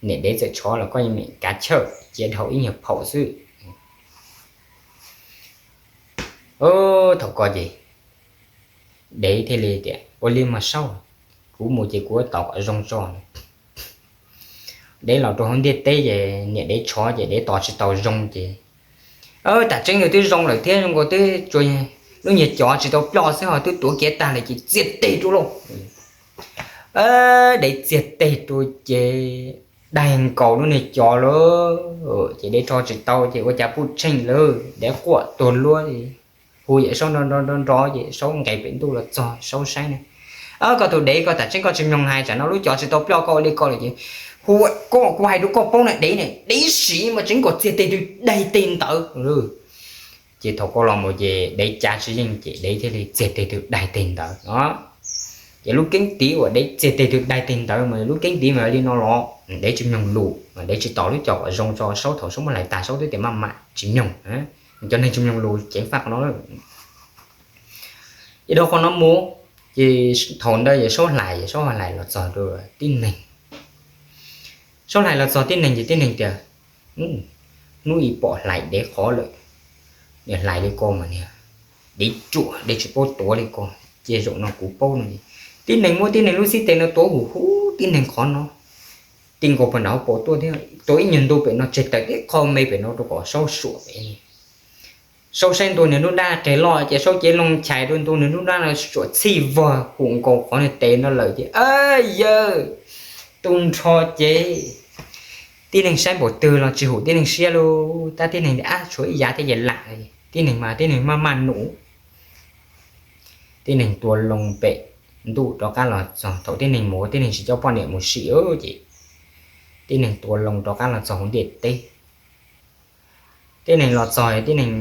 Niam dev txawm tshov los koj yeej meem kav chawj cia dhau ib nyuag phaum xwb. Thaum ko ces dev thiaj li tias, Ua li mas Saub, kuv mus ces kuv tos kom zoo tso. Dev los rau hauv ntiaj teb ces niam dev tshov ces dev tos tsis tau zoo ces, tam tseeb nws twb zoo lawm thiab, zoo nkaus twb tsuas lub niag cos tsis tau ploj xwb ho twb tuav kiag tag lawm ces txiav teg rau lauj. Dev txiav teg rau ces daig nkaus lub niag cos lawm ces dev rho tsis tau ces ua cas puj tsheej lawm, dev quaj tuag luab. Hu yawm Saub nrov nrov nrov ces Saub nqes pem ntuj los txog Saub saib na, Koj tus dev, koj tam tseeb koj tsis mloog hais, tsam no lub cos tsis tau ploj koj ua li ko lawm ces, hu, koj, kuv hais rau koj paub na dev ne, dev siv mas tseeb kom txiag teg twg daig teg ntawd. Ces thaum ko los mus ces dev cav tsis yeej ces dev thiaj li txiag teg twg daig teg ntawd no. Ces lub keeb tiv uas dev txiag teg twg daig teg ntawd mas lub keeb tiv mas li no los dev tsis mloog lus, dev tsis tos lub cos kom zoo tso Saub, thaum Saub muab hlais tag Saub twb tias maj mam tsis mloog. Cov neeg tsis mloog lus ceev faj qhov no. Ces dhau qhov no mus, ces thaum ntawd yawm Saub hlais, yawm Saub hlais los txog rau tib neeg. Saub hlais los txog tib neeg ces tib neeg tias, Hnub ib pom hlais dev qhov lawm, niag hlais li ko mas niag dev ruam, dev tsis paub tuav li ko. Ces zaum no kuv paub no, tib neeg muab tib neeg lub xib tes no tuav huv huv tib neeg qhov no, ti nkaus pem nram hauv paus tuaj thiab, tuav ib nyuag ntu pem no tseg tawm tib qho me pem no rau kom Saub suam pem. Saub saib ntua nws lub dab qeg loj ces Saub cev loo chais rau ntua nws lub dab no suam txhij vog hum nkaus qhov nws tes no lawm ces, a, yawg, tu nrho ces tib neeg saib npaum twg los tsis hum tib neeg siab lauj. Tab tib neeg tias, ab, tshuav ib yav thiab ces lam. Tib neeg mas tib neeg maj maj num. Tib neeg tua loo pem ntuj rov qab los txog, thaum tib neeg mus tib neeg tsis coj poj niam mus sim ces tib neeg tua loo rov qab los txog hauv ntiaj teb. Tib neeg los txog tib neeg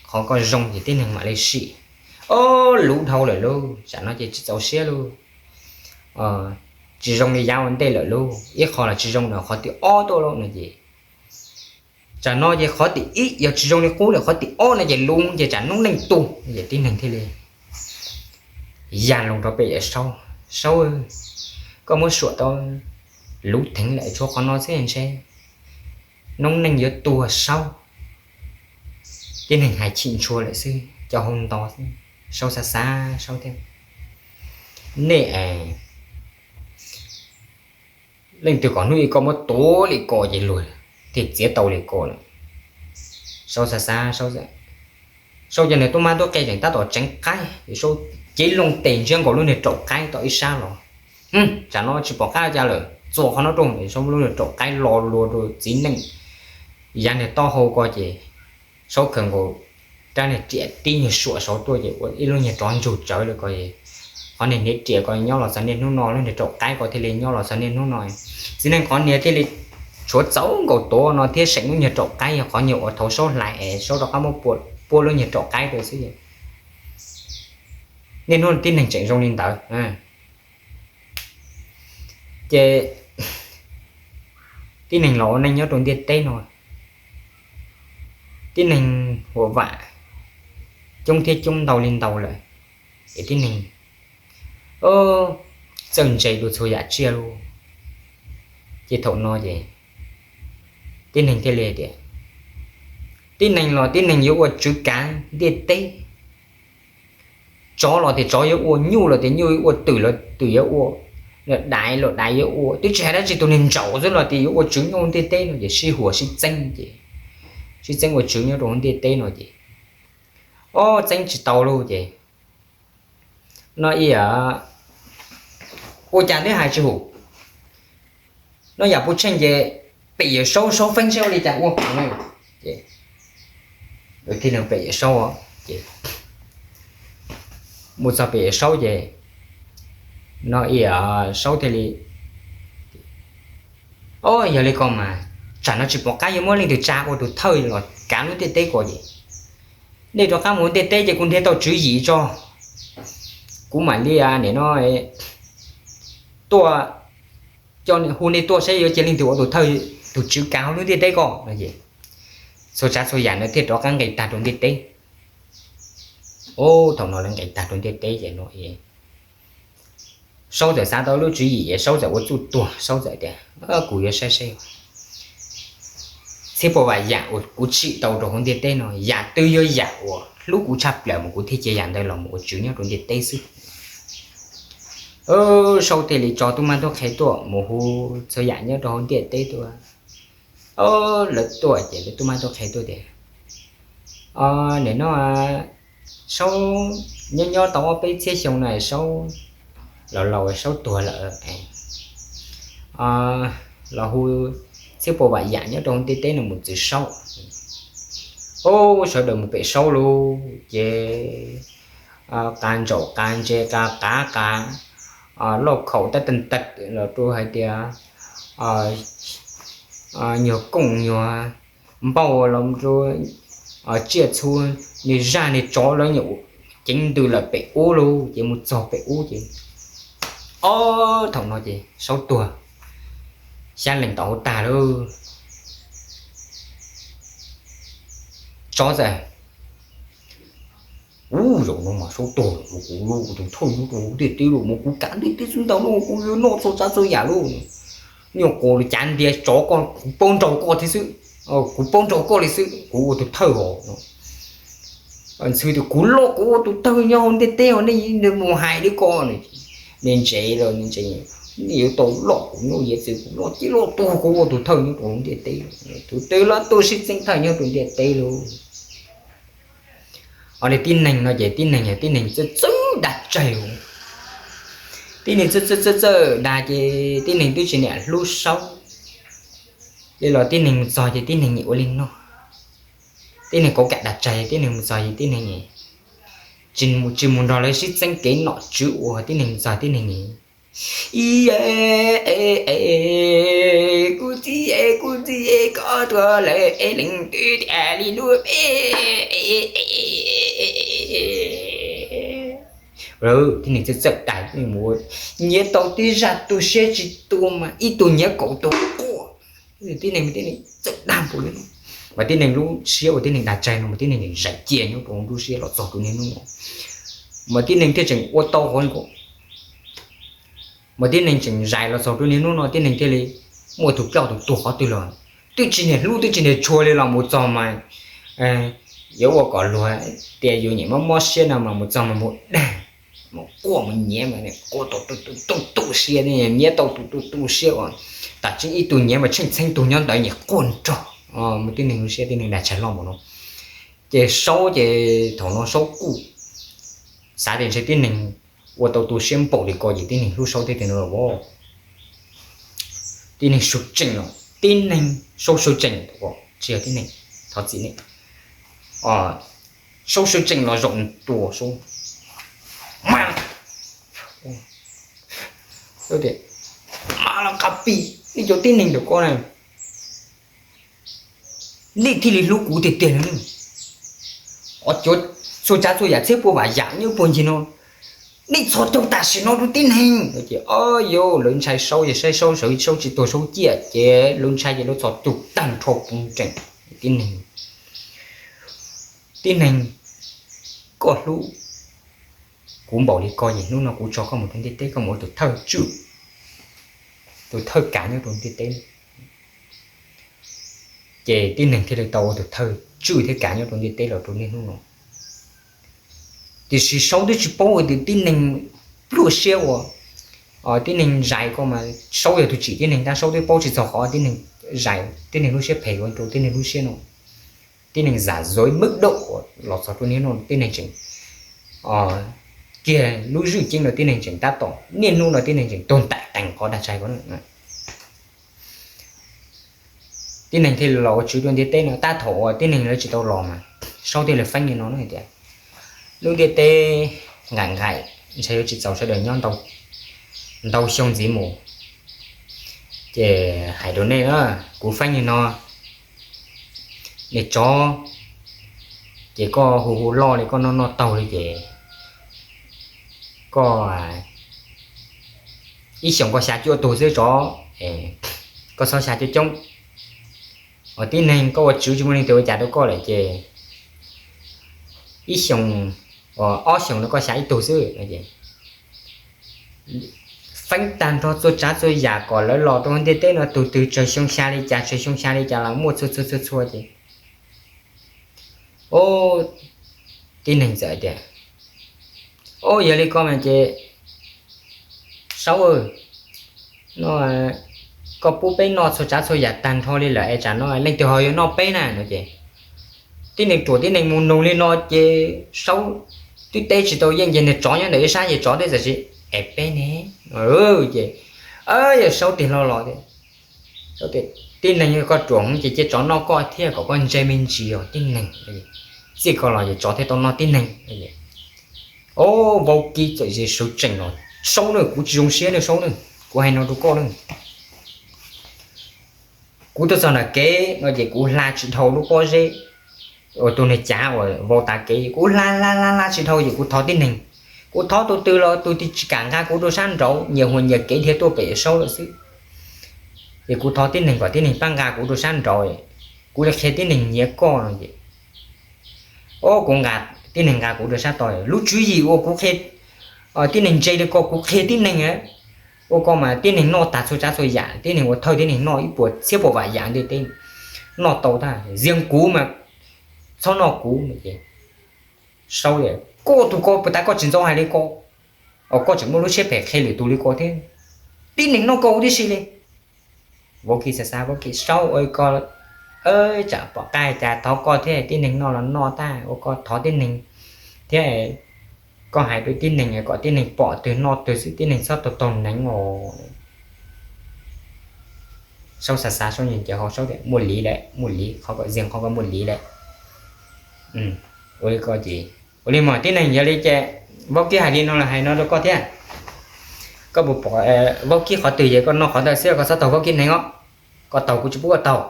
qhov ko zoo ces tib neeg mam li sim. Ob, luv dhau lawm lauj, tsam no ces tsis txaus siab lauj. Tsis zoo li yav ua ntej lawm lauj, ib qho los tsis zoo no qhov tim ob tuaj lauj no ces, tsam no ces qhov tim ib yog tsis zoo li qub lawm, qhov tim ob no ces luv ces tsam noob neej tuag ces tib neeg thiaj li ya loo rau pem Yawm Saub, Saub, koj muab suam tau luv theev lawm, tshuav qhov no xwb ntshe noob neej yuav tuag Saub. Tib neeg hais chim ntshua lawm xwb, cov hau nto xwb. Saub xav xav Saub thiab, nej es leej twg kom hnub ib koj muab tuav li ko ces luag thiaj txiav tau li ko lawm. Saub xav xav, Saub cov niag tub mab tub qhe tseem tab tom tseev qaib, Saub cev loo tes ntsiab nkaus lub niag raum qaib tom ib sab los. Tsam no tsis pom qab cas lawm, txuas qhov no rau, Saub lub niag raum qaib lo lua rau txiv neej yav niag taub hau ko ces Saub khaws nkaus rab niag riam tib nyuag suam saud tuaj ces ua ib lub nyuag rov ntsug tsawv lawm ko. Qhov niag hniav riam ko nyob los txog niaj hnub no, lub niag raum qaib ko thiaj li nyob los txog niaj hnub no. Txiv neej qhov niag thiaj li tshuav txaus nkaus tuav no thiab seem lub nyuag raum qaib yog qhov nyuag uas thaum Saub hlais es Saub rov qab muab pua lub nyuag raum qaib rau xwb. Niaj hnub tib neeg tseem zoo li ntawd. Ces tib neeg los ua neej nyob rau ntiaj teb no, tib neeg huam vam coob thiab coob ntau li ntau lawm, es tib neeg txawj ntse dua txhua yam tsiaj lauj. Ces thaum no ces tib neeg thiaj li tias, tib neeg los tib neeg yuav ua tswv kav ntiaj teb. Tsov los tias tsov yuav ua, nyuj los tias nyuj yuav ua, twm los twm yuav ua, daiv los daiv yuav ua, twb tsis hais dab tsi, tus niag ntsaum xwb los tias yuav ua tswv nyob hauv ntiaj teb no ces sib huas sib txeeb ces sib txeeb ua tswv nyob rau hauv ntiaj teb no ces, ob, txeeb tsis tau lauj ces no ib yam, ua cas twb hais tsis hum. No yam pub tsheej ces pem Yawm Saub, Saub feeb saib ua li cas ua. Ces thiaj li pem Yawm Saub ces mus txog pem Yawm Saub ces no ib yam, Saub thiaj li, ob, yog li ko mas tsam no tsis pom qab yuav muab leej twg tsa ua tus thawj los kav lub ntiaj teb ko ces nej rov qab mus ua ntiaj teb ces kuv nrhiav tau tswv yim tso, kuv mam li nim no tuaj, coj hu nej tuaj saib yuav cia leej twg ua tus thawj, tus tswv kav hauv lub ntiaj teb ko no ces txhua tsav txhua yam no thiaj rov qab nqis tag rau ntiaj teb. Ub, thaum no lawv nqis tag rau ntiaj teb ces no Saub txawm xav tau lub tswv yim es Saub txawm ua txuj tuag, Saub txawm tias, kuv yuav saib saib txhiab puas vam yam uas kuv tsim tau rau hauv ntiaj teb no yam twg yog yam uas hlub kuv tshaj plaws mas kuv thiaj cia yam ntawd los mus ua tswv nyob rau ntiaj teb xwb. Saub thiaj li tso tub mab tub qhe tuaj mus hu txhua yam nyob rau hauv ntiaj teb tuaj. Lawv tuaj ces lawv tub mab tub qhe tuaj tias, nim no Saub nyob nyob tau ob peb txhiab xyoo no Saub laus laus Saub tuag lawm, los hu txhiab puas vam yam nyob rau hauv ntiaj teb no mus txwv Saub. Ub, sawv daws mus pem Saub lauj ces qa ntsaum qa ntse qa qav qa lauj khaum tab tag tag los rau hais tias nyuag kooj nyuag npauj los rau tsiaj txhu, niag zaj niag tsov lawv nyuam ceev ntws lawm pem ub lauj ces mus txog pem ub ces, ob, thaum no ces Saub tuag, xyab lees tau hauv tag lauj. Tsov txawm, ub, zaum no mas Saub tuag lawm, kuv ua tus thawj nyob rau hauv ntiaj teb lauj, mas kuv kav ntiaj teb xwb ntag lauj, kuv yuav noj txhua tsav txhua yam lauj. Nyuag qus los cav ntias tsov ko, kuv paub nraug koj thiab xwb, kuv paub nraug koj li xwb, kuv ua tus thawj os. Ntxhw tias, kuv loj kuv ua tus thawj nyob hauv ntiaj teb os, nej mus hais li ko. Nej ntse los nej ntse, nej yuav tau loj kuv nyob, yawm txwv kuv loj tib loj tuag kuv ua tus thawj nyob rau hauv ntiaj teb. Tus twg los tus sib txeeb thawj nyob rau ntiaj teb lauj. Ho li tib neeg no ces tib neeg yog tib neeg txawj txawj dag tsaig. Tib neeg txawj txawj txawj txawj dag ces tib neeg twb tsis niam hlub Saub. Li los tib neeg mus txog ces tib neeg nim ua li no. Tib neeg kauv kam dag tsaig, tib neeg mus txog ces tib neeg nim tsis mus nrog lawv sib txeeb kev nom tswv uas tib neeg mus txog tib neeg nim, ib, kuv txiv, kuv txiv, koj tuag lawm es leej twg tiag li lub peb. Tib neeg txawj txawj dag, tib neeg mus ua, nyiav tau tib zaj tu siab tsis tu mas ib tug nyiav kaum tus quaj. Tib neeg, tib neeg txawj dag npaum li no. Mas tib neeg lub siab uas tib neeg dag tsaig no mas tib neeg zais cia nyob rau lub siab los txog rau niaj hnub no. Mas tib neeg thiaj tseem ua tau qhov ko. Mas tib neeg tseem zais los txog rau niaj hnub no tib neeg thiaj li muaj tus ploj tus tuag qhov twg los twb tsis niag hlub twb tsis niag tshua li los mus txog mas yuav ua kom luag tias yus nyiam mob mob siab no mas mus txog mas mus dag, mus quaj mus nyiav mas quaj tau tu tu tu siab, nyiav tau tu tu tu siab uas tam tseeb ib tug nyiav mas tsheej txheeb tug nyob ntawd nyiam quaj nrog. Mas tib neeg lub siab tib neeg dag tsaig loj npaum no. Ces Saub ces thaum no Saub kuj xav tias ntshe tib neeg ua tau tu siab npaum li ko ces tib neeg hlub Saub thiab tias no los, tib neeg sau tseem los, tib neeg Saub sau tseem, tsis yog tib neeg, thov txim ne, Saub sau tseem los zaum tua Saub, mas los qab pis, nej cov tib neeg ntawm ko na, nej thiaj li hlub kuv tiag tiag li. Cov txhua tsav txhua yam txhiab puas vam yam nyob puag ncig no, nej txhos caug tam sim no rau tib neeg. Ces o yau lawv ntshai Saub ces saib Saub sawv Saub tsis tuag Saub ciaj ces lawv ntshai ces lawv txhos caug tag nrho puv nrees. Tib neeg, tib neeg, koj hlub kuv npaum li ko ces hnub no kuv tso koj mus rau ntiaj teb, koj mus ua tus thawj tswj, tus thawj kav nyob rau ntiaj teb. Ces tib neeg thiaj li tau ua tus thawj tswj thiab kav nyob rau ntiaj teb los rau niaj hnub no. Tiam sis Saub twb tsis paub hais tias tib neeg pluaj siab ua, tib neeg zais ko mas Saub yog tus tsim tib neeg tab Saub twb paub tsis txog qhov tib neeg zais, tib neeg lub siab phem ua rau tib neeg lub siab no. Tib neeg zam zuav mab dawm los txog rau niaj hnub no tib neeg tseem kiag lub zwj ceeb no tib neeg tseem tab tom niaj hnub no tib neeg tseem tuag ntaim qees qhov dag tsaig ko. Tib neeg thiaj li los ua tswv rau ntiaj teb no tab thaum uas tib neeg lawv tsis tau los mas Saub thiaj li feeb li no hais tias, lub ntiaj teb nqaim nqaim ntshai yuav tsis txaus sawv daws nyob ntau xyoo ntxiv mus. Ces hais rau nej na, kuv feeb li no, niag tsov, ces koj hu hu loj li koj noj noj taug li ces koj ib xyoos koj xya cuaj tug xwb tsov, koj txhob xya coob coob. Uas tib neeg koj ua tswv tsis muaj leej twg ua cas rau koj lawm ces ib xyoos, ob xyoos no koj xya ib tug xwb. Feeb tag nrho txhua tsav txhua yam kom lawv los rau ntiaj teb no tus twg tsawg xyoo xya li cas tsawg xyoo xya li cas los muaj txhua txhua txhua txhua ces, o, tib neeg txawm tias, o, yog li ko mas ces Saub, no koj pub peb noj txhua tsav txhua yam tag nrho li lawm es tsam no leej twg ho yuav noj peb na no ces tib neeg ruam tib neeg mus nug li no ces Saub twb teb tsis tau yeej ces niag tsov nyob ntawm ib sab ces tsov twb txawm tsis es peb ne. Ces yog Saub tig hlo los tias, tib neeg koj ruam ces cia tsov noj koj thiab kom koj ntse me ntsis os tib neeg. Txij ko los ces tsov thiaj tau noj tib neeg. O, vau kib txawm sawv tsees los, Saub na, kuv tsis zoo siab na Saub na, kuv hais no rau koj na. Kuv tuaj txog nram kev no ces kuv hla tsis dhau lub pob zeb uas tus niag cav uas vau tav kev, kuv hla hla hla hla tsis dhau ces kuv thov tib neeg. Kuv thov tus twg los tus twg tsis kam nqa kuv rau sab nraud, nyias huas nyias kev dhia tuaj pem Saub lawm xwb. Ces kuv thov tib neeg kom tib neeg pab nqa kuv rau sab nraud, kuv li qhia tib neeg nyiav koj no ces, o, kuv nqa, tib neeg nqa kuv rau sab tod. Lub tswv yim uas kuv qhia tib neeg ntse li ko kuv qhia tib neeg ua ko mas tib neeg noj tag txhua tsav txhua yam, tib neeg ua thawj tib neeg noj ib puas txhiab puas vam yam ntiaj teb, noj tau tag, ziag kuv mas txhob noj kuv no ces Saub tias, koj tus ko puas tas koj tsis ntxov hais li ko, koj tseem muaj lub siab phem qhia lwm tus li ko thiab, tib neeg noj koj huv tib si li. Vaub Kib xav xav, Vaub Kib, Saub ua li ko tsam pom qab cas thov koj thiab, tib neeg noj los noj tag ua ko thov tib neeg thiab, koj hais rau tib neeg kom tib neeg pom twg noj twg xwb, tib neeg txhob tau taug neev os. Saub xav xav, Saub nyias ncaws hau, Saub tias muaj li lawm, muaj li, qhov ko, qhov ko muaj li lawm. Ua li ko ces, ua li mas tib neeg, yog li ces Vaub Kib hais li no los hais no rau koj thiab, koj puas pom Vaub Kib qhov twg ces koj noj qhov ntawd xwb, koj txhob taug Vaub Kib neev os, koj taug kuv tsis pub koj taug.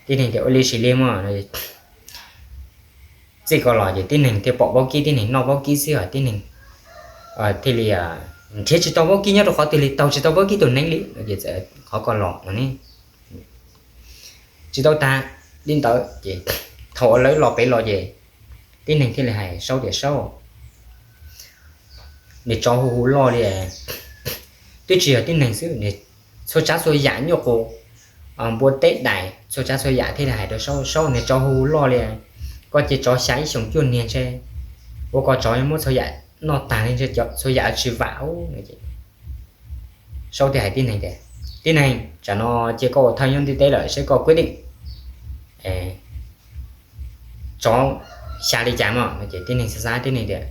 Tib neeg tias ua li sis li mas. Txij ko los ces tib neeg thiaj pom Vaub Kib, tib neeg noj Vaub Kib xwb, tib neeg thiaj li nrhiav tsis tau Vaub Kib nyob rau qhov twg li, taug tsis tau Vaub Kib tus neev li. Qhov ko los no ne, tsis tau tas li ntawd ces thaum uas lawv los pem los ces tib neeg thiaj li hais Saub tias Saub, niag tsov hu hu loj li, twb tsis yog tib neeg xwb, txhua tsav txhua yam nyuj qus, npua teb dais, txhua tsav txhua yam thiaj li hais rau Saub, Saub, niag tsov hu hu loj li, koj cia tsov xya ib xyoos cuaj niag ntshe ua ko tsov muab txhua yam noj tag li ntshe, txhua yam tsis vam. Saub thiaj hais tib neeg tias, tib neeg, tsam no cia koj ua thawj nyob ntiaj teb lawm, saib koj kwv tij tsov xya li cas mas. No ces tib neeg xav xav, tib neeg tias,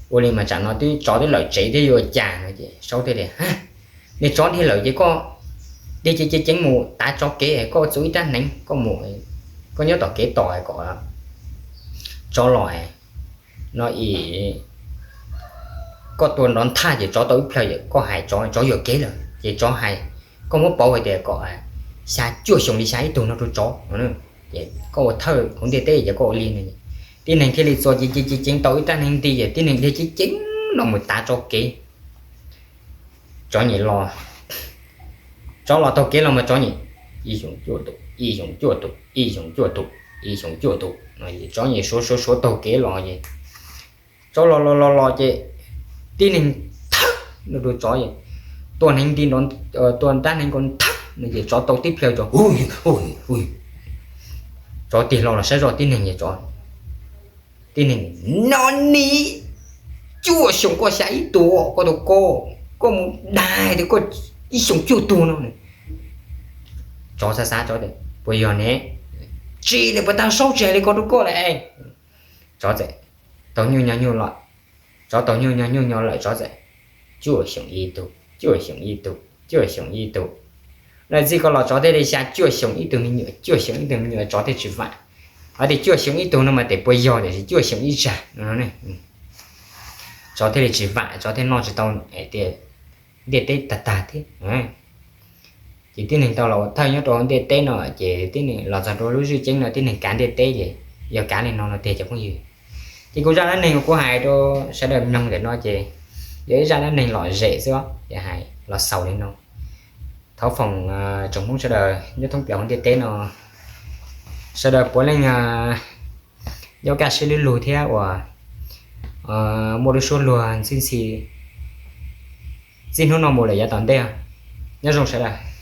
ua li mas tsam no twb tsov twb lawm tsev thiab yuav ua cas no ces Saub thiaj tias, niag tsov dhia lawm ces koj dhia ceev ceev mus tav tsov kev, koj txua ib rab hneev, koj mus, koj nyob tom kev tos kom tsov los no, koj tua nrov nthaj ces tsov tau ib plhaw, koj hais tsov, tsov yuam kev lawm ces tsov hais, koj muab pauv hais tias kom xya cuaj xyoo li xya ib tug no rau tsov. Ces koj ua thawj hauv ntiaj teb ces koj ua li no. Tib neeg thiaj li txua ceev ceev ceev tau ib rab hneev nti ces tib neeg dhia ceev ceev los mus tav tsov kev. Tsov nyem los, tsov los taug kev los mas tsov nyem ib xyoos cuaj tus, ib xyoos cuaj tus, ib xyoos cuaj tus, ib xyoos cuaj tus, tsov nyem suav suav suav taug kev los es tsov los los los los ces tib neeg thawb no rau tsov es tua hneev nti, tua rab hneev nkaus thawb no ces tsov tau tib plhaw, tsov hu hu, tsov tig hlo los saib zoj tib neeg es tsov, tib neeg, no ni, cuaj xyoos koj xya ib tug, koj tus ko, koj mus dag tias koj ib xyoos cuaj tug no. Tsov xav xav, tsov tias puas yog ne? Tsis, nws puas tag Saub tsis hais li ko rau koj lawm. Tsov txawm taug nyuj nyo nyuj los, tsov taug nyuj nyo nyuj nyo lawm tsov txawm cuaj xyoos ib tug, cuaj xyoos ib tug, cuaj xyoos ib tug. Lawm txij ko los tsov thiaj li xya cuaj xyoos ib tug me nyuam, cuaj xyoos ib tug me nyuam, tsov thiaj tsis vam. Hais tias cuaj xyoos ib tug no mas tes puas yog, tiam sis cuaj xyoos ib zag no, tsov thiaj li tsis vam, tsov thiaj noj tsis tau, tias ntiaj teb tag tag thiab. Ces tib neeg tau los ua thawj nyob rau hauv ntiaj teb no ces tib neeg los txog rau lub zwj ceeb no tib neeg kav ntiaj teb ces yog kav li no no tiag cov phooj ywg. Ces kuv zaj dab neeg uas kuv hais rau sawv daws mloog ntawm no ces yog ib zaj dab neeg lom zem xwb, ces hais los xaus li no. Thov foom tsoom Hmoob sawv daws nyob thoob plaws hauv ntiaj teb no, sawv daws puav leej nyob kaj siab lub lug thiab uas muaj lub suab luag ntxhi ntxhi txij hnub no mus lawm yav tom ntej. Nyob zoo sawv daws.